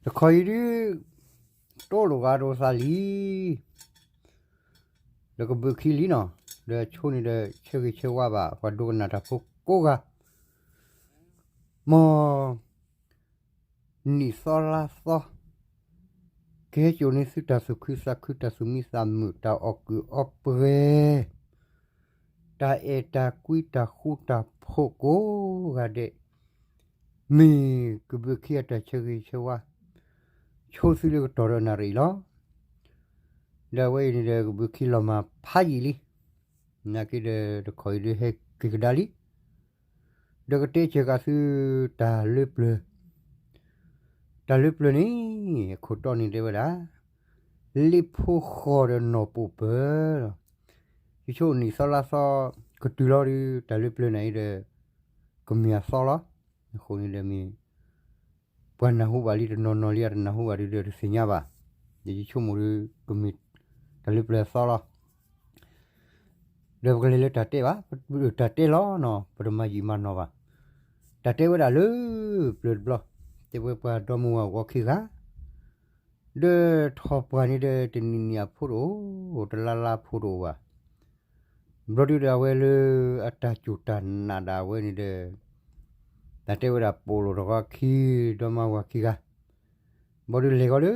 တခီအံၤဒုး တိၢ်လိာ်ဂၤဒိးသးလံ, ဒီးကဘုးခံလံနီၤ, ဒီးဆိန့ၣ်ဒီး ဆၢဂ့ၤဆၢဝါဘၣ် ပှၤဒိကနၣ်တၢ်ဖိကိးဂၤ, မ်နံၣ်သီလါသီ ကဟဲစိာ်န့ၢ်သုတၢ်သူၣ်ခုသးခု တၢ်သူၣ်မံသးမုာ် တၢ်အီၣ်ကုၢ်အီပှဲၤ တၢ်အဲၣ်တၢ်ကွံ တၢ်ဃူတၢ်ဖိးကိးဂၤဒဲး, မ့ၢ်ကဘုးခံအတၢ်ဆၢဂ့ၤဆၢဝါ ဆိသုလၢကတီၢ်ဒီးနၣ်ရံၣ်အံၤလီၤ. ဒီးအဝဲအံၤန့ၣ်ဒီး ကဘုးခံလီၤမၢ်ဖးယံာ်လံ, နာ်က့ဒီး တခီအံၤဒုးဟဲက့ၤကဒါလံ. ဒီးကတဲစၢၤဃာ်သု တၢ်လၢပျၢၤ, တၢ်လၢပျၢၤန့ၣ် အခိၣ်တီန့ၣ်တဲဝဲဒၣ် လ့ၣ်ဖိဃီၤဒီးနီၢ်ပိာ်ပၢၤလီၤ. ယဆိနံၣ်သီလါသီ ကတုၤလီၤဒုး တၢ်လၢပျၢၤန့ၣ်အံၤဒီး ကမ့ၢ်အသီလီၤ. အဃိန့ၣ်ဒီးမ့ၢ် ပှၤနၢ်ဟူဘၣ်လံတနီၤနီၤလံ အတနၢ်ဟူဘၣ်ဒုးဒီးတသ့ၣ်ညါဘၣ်. ဒီးယဆိကမိၣ်ဒုး ကမ့ၢ်တၢ်လၢပျၢၤအသီလီၤ. ဒီးပကလဲၤလၢတၢ်တဲဘၣ်, တၢ်တဲလီၤနီၤ ပတမၤယံာ်မၤနီၢ်ဘၣ်. တၢ်တဲဝဲဒၣ်လၢပျၢၤတဘျီ, တဲဝဲပှၤဒီမါဝၤအိၣ်အီၤခံဂၤ, ဒီးထီၣ်ပှၢ်န့ၣ်ဒီး တနံၤနံၤအဖိတအိၣ်, တလါလါအဖိတအိၣ်ဘၣ်. ဘျီဒုးဒီးအဝဲလၢအတၢ်စူၢ်တၢ်နာ်ဒၣ်ဝဲန့ၣ်ဒီး တၢ်တဲဝဲဒၣ်ပိာ်လိာ်တဂီၤခံ ဒီမါဝၤခံဂၤ, ဘျီဒုးလဲၤဃီၤ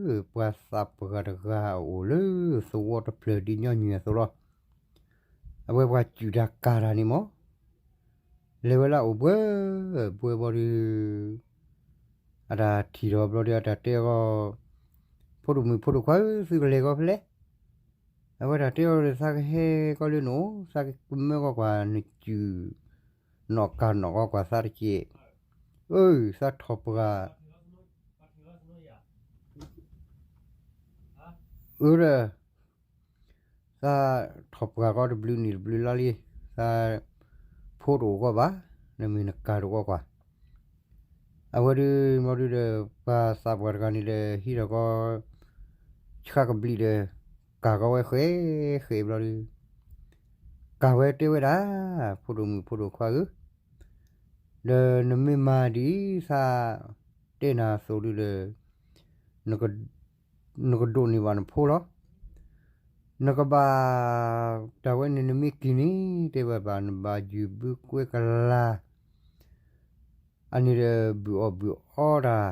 လၢ ပှၤသးပှၢ်တဂၤအအိၣ်လၢသဝီတဖျၢၣ်ဒ်ညီနုၢ်အသိးလီၤ. အဝဲပှၤစူၢ်တၢ်ကၢ်တၢ်န့ၣ်မ့ၢ် လဲၤဝဲလၢအအိၣ်ဘှဲဘှဲဘျီဒုး အတၢ်ထံၣ်ထီၣ်ဘျီဒုး အတၢ်တဲအဂီၢ်, ဖိဒိၣ်မုၣ်ဖိဒိၣ်ခွါဧၢ, သုကလဲၤဃီၤဖဲလဲၣ်. အဝဲတၢ်တဲအီၤဒီး သးကဟဲကီးလၢနအိၣ်, သးကမၢကီးကွၢ်နစူၢ်, နီၣ်ကၢ်နီၣ်ကီးကွၢ်သးတက့ၢ်. အၢ သးထီၣ်ပှၢ်, အၢ ဒီး သးထီၣ်ပှၢ်ဃီတဘျုးနံၣ်တဘျုးလါလံ, သးဖိတအိၣ်ဃီဘၣ်, နမ့ၢ်နကၢ်တအိၣ်ဃီကွၢ်. အဝဲဒုး ဘျီဒုးဒီး ပှၤသးပှၢ်တဂၤန့ၣ်ဒီး ဟံးထီၣ်ဃီ ဆှါကဘျံးဒီး ကၢ်ဃီဝဲဃဲးဃဲးဘျီဒုး ကၢ်ဝဲတဲဝဲဒၣ်, ဖိဒိၣ်မုၣ်ဖိဒိၣ်ခွါဧၢ, ဒီးနမ့ၢ်မၤဒ်အံၤ သးတဲနၤအသိးဒုးဒီး နကဒိးန့ၢ်ဘၣ်နဖိလီၤ. နကဘၣ် တၢ်ဝဲန့ၣ်နမ့ၢ်က့ၤန့ၣ် တဲဝဲဘၣ် နဘၣ်ယုၢ်ဘုကွဲကလၤ အန့ၣ်ဒီး ဘုၣ်အီၣ်ဘုၣ်အီတၢ်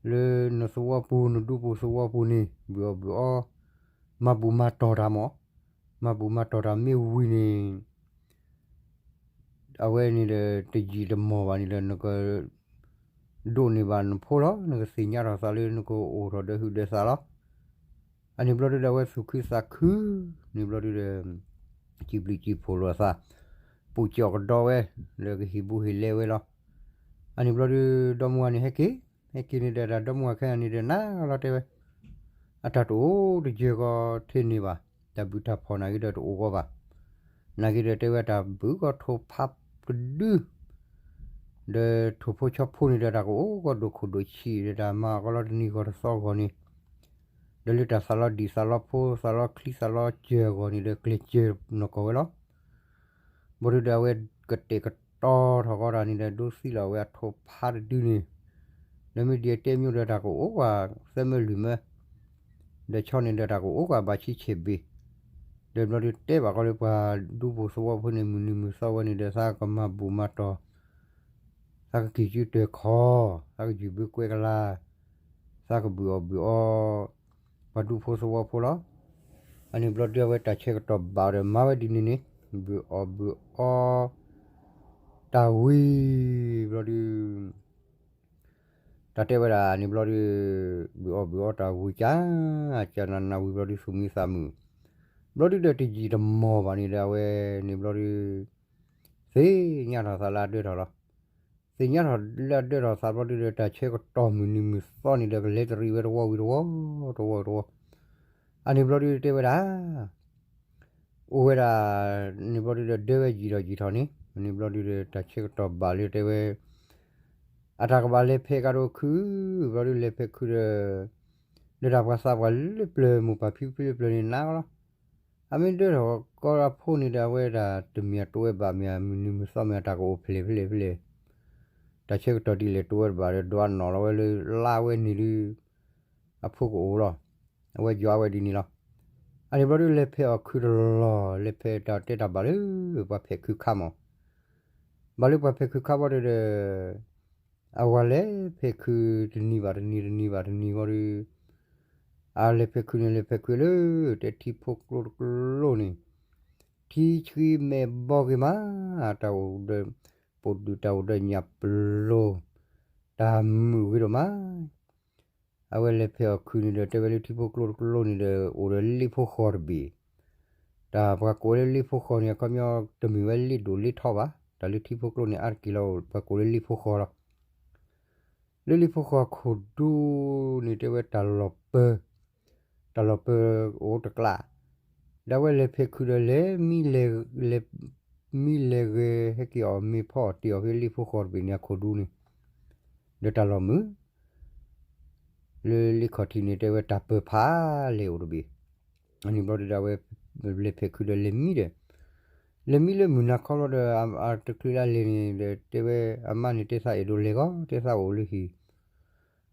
လၢနသဝီပူၤ နဒူပူၤသဝီပူၤန့ၣ် ဘုၣ်အီၣ်ဘုၣ်အီ မၤဘူၣ်မၤတီၢ်တၢ်မး, မၤဘူၣ်မၤတီၢ်တၢ်မ့ၢ်ဝံၤန့ၣ် အဝဲန့ၣ်ဒီး တယံာ်တမီၢ်ဘၣ်န့ၣ်ဒီး နက ဒိးန့ၢ်ဘၣ်နဖိလီၤ. နကသ့ၣ်ညါထီၣ်သးလၢနကအိၣ်ထီၣ်ဒီးဟုးဒီးသးလီၤ. အန့ၣ်ဘျီဒုးဒီး အဝဲသူၣ်ခုသးခုန့ၣ်ဘျီဒုးဒီး စံးဘျုးစံးဖှိၣ်လိာ်အသး, ပူၣ်ကၠီၣ်ကဒီဝဲ လၢကဟ့ၣ်ဘူဟ့ၣ်လဲဝဲလီၤ. အန့ၣ်ဘျီဒုး ဒီမါဝၤန့ၣ်ဟဲက့ၤ, ဟဲက့ၤန့ၣ်ဒီး တၢ်ဒီမါဝၤခဲအံၤန့ၣ်ဒီး နၤလီၤတဲဝဲ အတၢ်တအိၣ်တယၢၢ်ဃီထဲန့ၣ်ဘၣ်, တၢ်ဘုၣ်တၢ်ဖှီၣ်နာ်က့ဒီးတအိၣ်ဃီဘၣ်. နာ်က့ဒီးတဲဝဲတၢ်ဘုၣ်ကီၢ်ထိၣ်ဖးတဒု ဒီးထိၣ်ဖိဆီဖိန့ၣ်ဒီး တၢ်ကအိၣ်ကီၢ်ဒိၣ်ခိၣ်ဒိၣ်ဆံးဒီး တၢ်မၤအီၤကီလီၤတနံၤဂီၤတသီဂီၤန့ၣ်, ဒီးလၢတၢ်သးလီၤဒံၣ်သးလီၤဖိ သးလီၤချံသးလီၤစၢၤအဂီၢ်န့ၣ်ဒီး ကျဲၤစၢၤနီၢ်ကီၢ်ဝဲလီၤ. ဘျီဒုးဒီး အဝဲကတဲာ်ကတီၤထီၣ်ဃီတၢ်န့ၣ်ဒီး ဒိသံလီၤဝဲအထိၣ်ဖးတဒုန့ၣ်, ဒီးမ့ၢ်ဒ်အတဲမ့ၢ်ဒီး တၢ်ကအိၣ်ကွၢ်သၢမၢလွံၢ်မၢ, ဒီးဆီန့ၣ်ဒီး တၢ်ကအိၣ်ကွၢ်ဘၣ်ဆံဆဲးဘ့ၣ်, ဒီးဘျီဒုးတဲဘၣ်ဃီလၢပှၤဒူဖိသဝီဖိန့ၣ် မုၢ်နံၤမုၢ်သီဝဲန့ၣ်ဒီး သးကမၤဘူၣ်မၤတီၢ် သးကကံၢ်စုတၢၢ်ခီ, သးကယုၢ်ဘုကွဲကလၤ, သးကဘုၣ်အီၣ်ဘုၣ်အီ ပှၤဒူဖိသဝီဖိလီၤ. အန့ၣ်ဘျီဒုး အဝဲတၢ်ဆၢကတီၢ်ဘၣ်ဒီး မၤဝဲဒ်န့ၣ်န့ၣ်, ဘုၣ်အီၣ်ဘုၣ်အီ တၢ်ဝံၤဘျီဒုး တၢ်တဲဝဲဒၣ်န့ၣ်ဘျီဒုး ဘုၣ်အီၣ်ဘုၣ်အီတၢ်ဝံၤကၢ်, ကၢ်နးနးဝံၤဘျီဒုး သူၣ်မံသးမုာ်, ဘျီဒုးဒီးတယံာ်တမီၢ်ဘၣ်န့ၣ်ဒီး အဝဲန့ၣ်ဘျီဒုး သ့ၣ်ညါထီၣ်သးလၢအဒၢထီၣ်လီၤ. သ့ၣ်ညါထီၣ်လၢအဒၢထီၣ်သးဘျီဒုးဒီး တၢ်ဆၢကတီၢ်မုၢ်နံၤမုၢ်သီန့ၣ်ဒီး ကလဲၤတရံးဝဲတဝီဝံၤတဝီ, တဝီဝံၤတဝီ, အန့ၣ်ဘျီဒုးတဲဝဲဒၣ် အိၣ်ဝဲဒၣ် န့ၣ်ဘျီဒုးဒီး ဒၢဝဲယံာ်ထီၣ်ယံာ်ထီၣ်န့ၣ်, န့ၣ်ဘျီဒုးဒီး တၢ်ဆၢကတီၢ်ဘၣ်လၢတဲဝဲ အတၢ်ကဘၣ်လဲၤဖဲးကဒီးခု, ဘျီဒုးလဲၤဖဲးခုဒီး ဒီးတၢ်ပှၤသးပှၢ်လၢပျၢၤ မိၢ်ပၢ်ဖံဖုလၢပျၢၤန့ၣ်နးလီၤ. အမ့ၢ်ဒၢထီၣ်ကီလၢအဖိန့ၣ်ဒီး အဝဲဒၣ်တမ့ၢ်အတိဝဲဘၣ်မ့ၢ် မုၢ်နံၤမုၢ်သီမ့ၢ် အတၢ်ကအိၣ်ဖျဲၣ်ဖဲလဲၣ်ဖဲလဲၣ်, တၢ်ဆၢကတီၢ်ဒ်လဲၣ်တိဝဲတဘၣ်ဒီး ဒွးနီၣ်လီၤဝဲလၢလါဝဲန့ၣ်ဒုး အဖိကအိၣ်လီၤ. အဝဲယွၤဝဲဒ်န့ၣ်လီၤ. အန့ၣ်ဘျီဒုး လဲၤဖဲးအီၣ်ခုတလီၢ် လဲၤဖဲးတၢ်တဲတၢ်ဘၣ်လၢ ပှၤဖဲးခုခါမး, ဘၣ်လၢပှၤဖဲးခုခါဘျီဒုးဒီး အဝၤလဲၤဖဲးခုတနံၤဘၣ်တနံၤ တနံၤဘၣ်တနံၤဘျီဒုး အလဲၤဖဲးခုန့ၣ် လဲၤဖဲးခုလၢ တဲထံဖိကျိတကျိန့ၣ် ထံဆှံမဲာ်ဘီဂ့ၤမး, တၢ်အိၣ်ဒီး ပိာ်ဒုးတၢ်အိၣ်ဒီးညၣ်ပလိၤ တၢ်မုာ်ဂ့ၤဒိၣ်မး. အဝဲလဲၤဖဲးအီၣ်ခုန့ၣ်ဒီး တဲဝဲလၢထံဖိကျိတကျိန့ၣ်ဒီး အိၣ်ဒီးလ့ၣ်ဖိဃီတဘ့ၣ်, တၢ်ပှၤကိးလၢလ့ၣ်ဖိဃီန့ၣ် အခီပညီတမ့ၢ်ဝဲလ့ၣ်ဒိၣ်လ့ၣ်ထီဘၣ်, တၢ်လၢထံဖိကျိန့ၣ် အါတက့ၢ်လီၤ ပှၤကိးလၢလ့ၣ်ဖိဃီလီၤ. လၢလ့ၣ်ဖိဃီခိၣ်ဒူန့ၣ် တဲဝဲတၢ်လီၢ်ပၢၤ, တၢ်လီၢ်ပၢၤအိၣ်တကျး, ဒီးအဝဲလဲၤဖဲးခုဒီး လဲၤမံလဲၤဂဲၤ ဟဲက့ၤအီၣ်မ့ၤဖီအီၣ်တ့ၢ်အီၣ်ဖဲလ့ၣ်ဖိဃီတဘ့ၣ်န့ၣ် အခိၣ်ဒူန့ၣ် ဒီးတၢ်လီၢ်မုာ် လၢလ့ၣ်ခီၣ်ထံးန့ၣ် တဲဝဲတၢ်ပၢၤဖးလဲၢ်အိၣ်တဘ့ၣ်, အန့ၣ်ဘျီဒုးဒီး အဝဲလဲၤဖဲးခုဒီးလဲၤမံဒီး လဲၤမံလၢမုၢ်နၤခီဘျီဒီး အတချုးလၢလဲၤန့ၣ်ဒီး တဲဝဲအမါန့ၣ် တဲသးအဲၣ်ဒိးလဲၤဂီၤ တဲသးအိၣ်လၢဟံၣ်,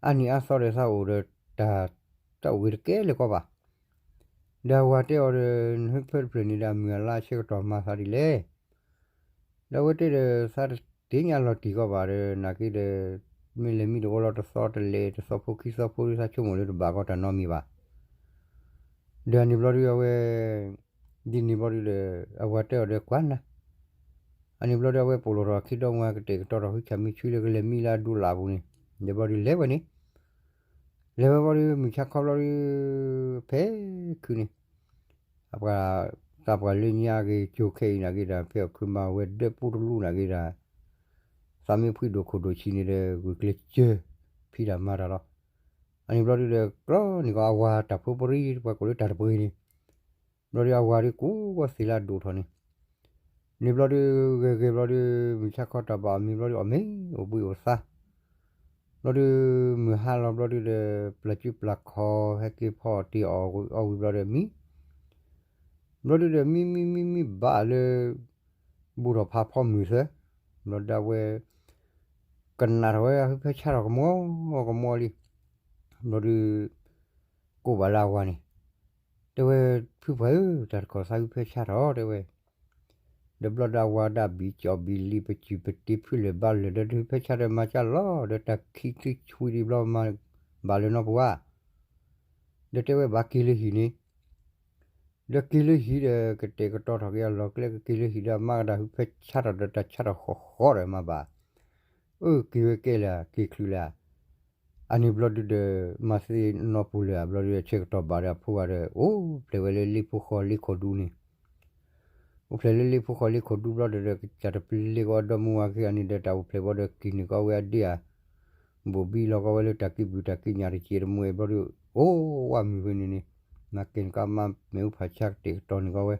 အါနံၣ်အါသီဒီးသးအိၣ်ဒီးတၢ် တၢ်အိၣ်ဂ့ၤတကဲလၢၤကီးဘၣ်. ဒီးအဝၤတဲအီၤဒီး နဟၢဖၢတဖျၢၣ်န့ၣ်ဒီး အမုၢ်အလါဆၢကတီၢ်မၤသးဒ်လဲၣ်. ဒီးအဝဲတဲဒီး သးတသ့ၣ်ညါလီၤတံၢ်ကီးဘၣ်ဒီး နာ်က့ဒီး မ့ၢ်လဲၤမံတအိၣ်လီၤတသီတလဲၤတသီဖိခံသီဖိဒုး သးဆိကမိၣ်လၢတဘၣ်ကီးတၢ်နီတမံၤဘၣ်. ဒီးအန့ၣ်ဘျီဒုးအဝဲ ဒ်န့ၣ်ဘျီဒုးဒီး အဝၤတဲအီၤဒီးကွၢ်နၤ, အန့ၣ်ဘျီဒုးအဝဲပိာ်လိာ်ထီၣ်အခံဒီမါဝၤ ကတဲာ်ကတီၤထီၣ်ဟုဆၣ်မံဆွံလၢကလဲၤမံလၢအဒိလၣ်အပူၤန့ၣ်, ဒီးဘျီဒုးလဲၤဝဲန့ၣ် လဲၤဝဲဘျီဒုး မုၢ်ဆါခီဘျီဒုး ဖဲးခုန့ၣ် အပှၤ သးပှၢ်လၢညါဂ့ၤ ကၠိခဲအံၤနာ်က့ဒီး ဖဲးအီၣ်ခုမၤဝဲဒၢပူတလူနာ်က့ဒီး သးမ့ၢ်ဖှံဒိၣ်ခိၣ်ဒိၣ်ဆံးန့ၣ်ဒီး ဂုာ်ကျဲးစၢး ဖံးတၢ်မၤတၢ်လီၤ. အန့ၣ်ဘျီဒုးဒီး ကျီန့ၣ်ကီး အဝၤတၢ်ဖိပရံ ပှၤကိးလၢတၢ်တပှ့ၤန့ၣ်, ဘျီဒုးအဝၤဒုး ကူဝဲသ့ၣ်လၢအဒိၣ်ထီၣ်န့ၣ် န့ၣ်ဘျီဒုး ဂဲၤဂဲၤဘျီဒုး မုၢ်ဆါခီတၢ်ဘၣ်အီၤမံဘျီဒုး အီၣ်မ့ၤအိၣ်ဘှံးအိၣ်သါ, ဘျီဒုး မုၢ်ဟါလီၤဘျီဒုးဒီး ပျၢ်ကူပျၢ်ခီ ဟဲက့ၤဖီအီၣ်တ့ၢ်အီၣ်ဝံၤဘျီဒီးမံ ဘျီဒုးဒီး မံမံမံမံဘၣ်လၢ ဘူးထီၣ်ဖးဖီမုၢ်သၢ, ဘျီဒုးအဝဲ ကနၣ်ထီၣ်ဝဲ အဟုဖၢဆါထီၣ်ကမီကမီလံ, ဘျီဒုး ကိးဘၣ်လၢအဝၤန့ၣ်, တဲဝဲ ဖုပှၢ်ဧၢ, တၢ်တခီၣ်သးဟုဖၢဆါထီၣ် တဲဝဲ, ဒီးဘျီဒုးအဝၤဒၣ်ဘံၣ်ကၠီၣ်ဘံၣ်လံ ပစုၢ်ပတ့ဖုလၢာ်ဘါလၢာ် ဒီးတဟုဖၢဆါဒီးမၤကၢ်လီၤ ဒီးတၢ်ခံသွံဆွံဒံးဘျီမၤဘၣ်လၢၤနီတပူၤဧါ, ဒီးတဲဝဲဘၣ်က့ၤလၢဟံၣ်န့ၣ်, ဒီးက့ၤလၢဟံၣ်ဒီး ကတဲာ်ကတီၤထီၣ်က့ၤအလီၢ်ကျဲ ကက့ၤလၢဟံၣ်ဒီး အမါကဒၣ်ဟုဖၢဆါထီၣ်ဒီးတၢ်ဆါထီၣ်ဃီဃီဒီးမၤဘၣ်, အၢ က့ၤဝဲကဲလၢာ် က့ၤချုးလၢာ်, အန့ၣ်ဘျီဒုးဒီး မၤသ့နီၢ်ပူၤလၢာ် ဘျီဒုးဒီး ဆၢကတီၢ်ဘၣ်ဒီးအဖိဂၤဒီး အိၣ်ဖျဲၣ်ဝဲလၢလ့ၣ်ဖိဃီလ့ၣ်ခီၣ်ဒူန့ၣ်, အိၣ်ဖျဲၣ်လၢလ့ၣ်ဖိဃီလ့ၣ်ခီၣ်ဒူဘျီဒီး ကစၢ်တပျ့ၤကီးဒီမါဝၤခံဂၤန့ၣ်ဒီး တၢ်အိၣ်ဖျဲၣ်ဘျီဒီးက့ၤန့ၢ်ကီးဝဲအဒ့ဧါ, ဘိၣ်ဘံလီၤကီးဝဲလၢတၢ်ကံၢ်ပူၤတၢ်ကံၢ်ညၣ်တစဲးတမှဲဘျီဒုး အိၣ်ဝဲမုၢ်ဝဲန့ၣ်န့ၣ်, မၤကဲန့ၣ်ကီးမါမဲာ်အူဖးဆါကတဲာ်ကတီၤန့ၢ်ကီးဝဲ,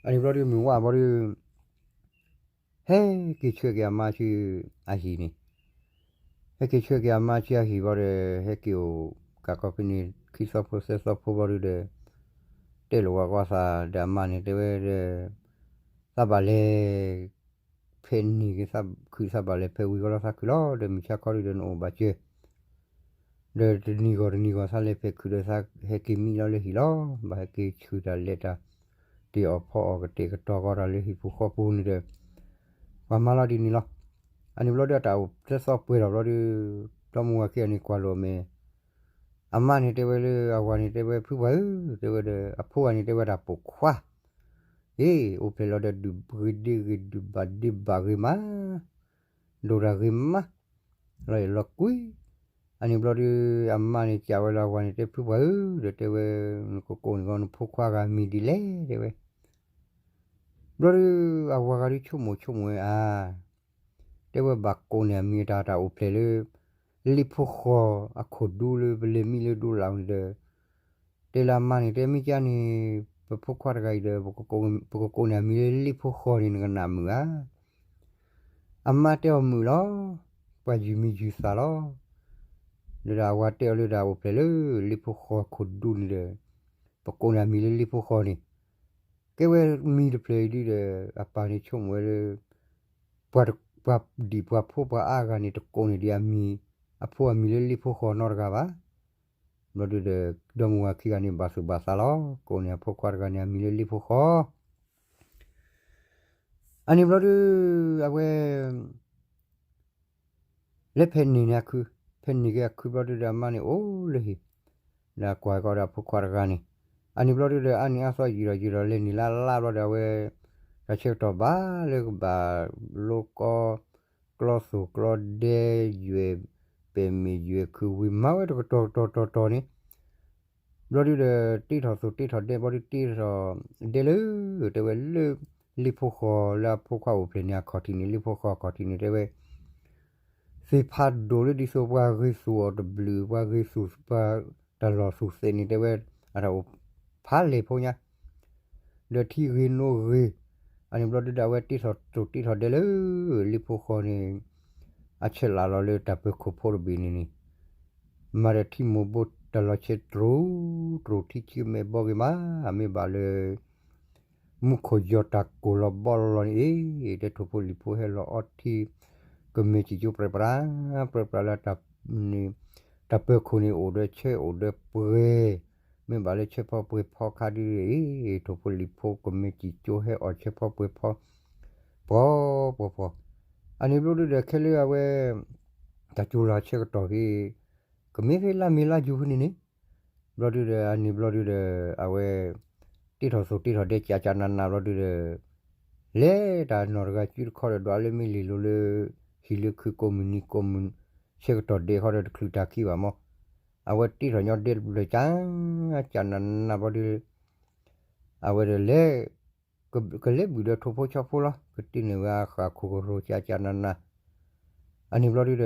အန့ၣ်ဘျီဒုးမုၢ်ဝါဘျီဒုး ဟဲက့ၤဆှၢက့ၤအမါဆူအဟံၣ်န့ၣ်, ဟဲက့ၤဆှၢက့ၤအမါဆူအဟံၣ်ဘျီဒီး ဟဲက့ၤအိၣ်ကးကီးဖဲန့ၣ် ခံသီဖိသၢသီဖိဘျီဒုးဒီး တဲလိာ်ဝဲကီးသးဒီးအမါန့ၣ် တဲဝဲဒီး သးဘၣ်လဲၤ ဖဲန့ၣ်က့ၤ သးခုးသးဘၣ်လဲၤဖဲဝံၤကီးလီၤ သးခုးလီၤ ဒီးမုၢ်ဆါခီဒုးဒီးနအိၣ်ဘၣ်စၢၤ ဒီးတနံၤဂီၢ်တနံၤဂီၢ် သးလဲၤဖဲးခုးဒီး သးဟဲက့ၤမံလီၤလၢဟံၣ်လီၤ. ဘၣ်ဟဲက့ၤဆူၣ်တၢ်လဲၤတၢ် တ့ၢ်အီၣ်ဖီအီၣ်ကတဲာ်ကတီၤကီးတၢ်လၢဟံၣ်ပူၤဃီပူၤန့ၣ်ဒီး ပှၤမၤလီၤဒ်န့ၣ်လီၤ. အန့ၣ်ဘျီဒီး တၢ်အိၣ်သၢသီပှဲၤထီၣ်ဘျီဒီး ဒီမါဝၤခံဂၤန့ၣ် ကွၢ်လိာ်အမဲာ် အမါန့ၣ်တဲဝဲလၢအဝၤန့ၣ် တဲဝဲဖုပှၢ်ဧၢ, တဲဝဲဒီး အဖိဂၤန့ၣ် တဲဝဲဒၣ်ပိာ်ခွါ အ့ အိၣ်ဖျဲၣ်လီၤဒီး ဒုၣ်ဂ့ၤဒ့ဂ့ၤ ဒုၣ်ဘၣ်ဒ့ဘၣ်ဂ့ၤမး ဒိၣ်တၢ်ဂ့ၤမး လီၤအဲၣ်လီၤကွံ အန့ၣ်ဘျီဒုး အမါန့ၣ်စံးဝဲလၢအဝၤန့ၣ် တဲဖုပှၢ်ဧၢ, ဒီးတဲဝဲ နကကိးန့ၢ်ကီးနဖိခွါဂၤမံၤဒ်လဲၣ် တဲဝဲ ဘျီဒုး အဝၤဂၤဒုးဆိကမိၣ်ဆိကမိၣ်ဝဲအါ တဲဝဲဘၣ်ကိးန့ၢ်အမံၤတၢ် တၢ်အိၣ်ဖျဲၣ်လၢ လ့ၣ်ဖိဃီအခိၣ်ဒူလၢပလဲၤမံလၢဒိလၣ်န့ၣ်ဒီး တဲလၢအမါန့ၣ် တဲမ့ၢ်ကါန့ၣ် ပဖိခွါတဂၤအံၤဒီး ပကကိးန့ၢ်အမံၤလၢလ့ၣ်ဖိဃီန့ၣ် နကနၣ်မုာ်ဧါ အမါတဲအီၤမုာ်လီၤ, ပှၤယုၢ်မံယုၢ်သးလီၤ. ဒီးအဝၤတဲအီၤလၢတၢ်အိၣ်ဖျဲၣ်လၢ လ့ၣ်ဖိဃီခိၣ်ဒူန့ၣ်ဒီး ပကိးန့ၢ်အမံၤလၢလ့ၣ်ဖိဃီန့ၣ် ကဲဝဲမံၤတဖျၢၣ်အံၤဒုဒီး အပၢ်န့ၣ်ဆိကမိၣ်ဝဲလၢ ပှၤတ ပှၤဒံၣ်ပှၤဖိပှၤအါဂၤန့ၣ် တကိးန့ၢ်ဒံးအမံၤ, အဖိအမံၤလၢလ့ဖိဃီနီတဂၤဘၣ်. ဘျီဒုဒီး ဒီမါဝၤခံဂၤန့ၣ် ဘၣ်သူၣ်ဘၣ်သးလီၤ, ကိးန့ၢ်အဖိခွါတဂၤန့ၣ် အမံၤလၢလ့ဖိဃီ. အန့ၣ်ဘျီဒု အဝဲ လၢဖဲန့ၣ်န့ၣ်အခု, ဖဲန့ၣ်က့ၤအခုဘျီဒုဒီး အမါန့ၣ်အိၣ်လၢဟံၣ်, ဒီးကွၢ်ကီဒီးအဖိခွါတဂၤန့ၣ်, အန့ၣ်ဘျီဒုဒီး အါနံၤအါသီယံာ်ဒီးယံာ်ဒီး လဲၤနုာ်လၢအလါဘျီဒီး အဝဲ တၢ်ဆၢကတီၢ်ဘၣ်လၢကဘၣ် လိကီ ကျီသူၣ်ကျီဒဲ ယွဲၢ်ပဲာ်မ့ၢ်ယွဲၢ်ခုးဝံၤ မၤဝဲတကတီၢ်ကတီၢ်ကတီၢ်ကတီၢ်န့ၣ် ဘျီဒုဒီး တ့ထီၣ်သူၣ်တ့ထီၣ်ဒဲ ဘျီဒုတ့ထီၣ်ဒဲလၢ တဲဝဲလၢ လ့ဖိဃီလၢအဖိခွါအိၣ်ဖျဲၣ်န့ၣ် အခီၣ်ထံးန့ၣ် လ့ဖိဃီအခီၣ်ထံးန့ၣ် တဲဝဲ သ့ၣ်ဖးဒိၣ်လၢဒ်သိးပှၤဂ့ၤသူၣ်အီၤတဘျုး ပှၤဂ့ၤသူၣ်ပှၤတၢ်လီၢ်သူၣ်သဲးန့ၣ် တဲဝဲ အတၢ်အိၣ်ဖးလဲၢ်ဖိညါ ဒီးထံဂ့ၤနိဂ့ၤ, အန့ၣ်ဘျီဒုဒီး အဝဲတ့ထီၣ်သူၣ်တ့ထီၣ်ဒဲလၢ လ့ဖိဃီန့ၣ် အဆဲးလၢ်လီၤလၢတၢ်ပၢၤခိၣ်ဖိတဘ့ၣ်န့ၣ်န့ၣ် မၤဒီးထံမိၢ်ဘိတၢ်လီၤဆဲးတြူာ် တြူာ်ထံဆံမဲာ်ဘီဂ့ၤမး, မ့ၢ်ဘၣ်လၢ မူခိၣ်ယီၤတၢ်ကိၢ်လီၤဘီလီၤန့ၣ်အံၤ, တဲထိၣ်ဖိလံၣ်ဖိဟဲလီၤအီထံ ကမဲာ်စံၣ်ကၠိပြဲးပြး ပြဲးပြးလၢ တၢ်ပၢၤခိၣ်န့ၣ် အိၣ်ဒီးဆၢအိၣ်ဒီးပှဲၤ, မ့ၢ်ဘၣ်လၢဆၢဖီပှဲၤဖီခါဒ်အံၤ, ထိၣ်ဖိလံၣ်ဖိကမဲာ်စံၣ်ကၠိဟဲအီၣ်ဆၢဖီပှဲၤဖီ ပှီၤပှီၤပှီၤ, အန့ၣ်ဘျီဒုဒီးခဲလၢာ်အဝဲ တၢ်စူၤလီၤဆၢကတီၢ်ဖဲ ကမ့ၢ်ဖဲလါမ့ၤလါယူၤဖဲန့ၣ်န့ၣ် ဘျီဒုဒီး အန့ၣ်ဘျီဒုဒီး အဝဲ တ့ထီၣ်သူၣ်တ့ထီၣ်ဒဲကၠးကၠးနးနးဘျီဒုဒီး လဲၤတၢ်နီၢ်တဂၤစုတခီဒီး ဒွးလၢမ့ၢ်လံာ်လိၤလၢ ဟံၣ်လၢခုကိးမုၢ်နံၤကိးမုၢ် ဆၢကတီၢ်ဒဲးဃီဒီးတချုးတၢ်ခံဘၣ်မး, အဝဲတ့ထီၣ်ညီဒဲတဘျၢၣ်ကၠး ကၠးနးနးဘျီဒု အဝဲဒီးလဲၤ ကလဲၤဘုၣ်ဒီးထိၣ်ဖိဆီဖိလီၤ, ကတ့န့ၢ်ဝဲဃာ်ခိၣ်ကရိကၠးကၠးနးနး, အန့ၣ်ဘျီဒုဒီး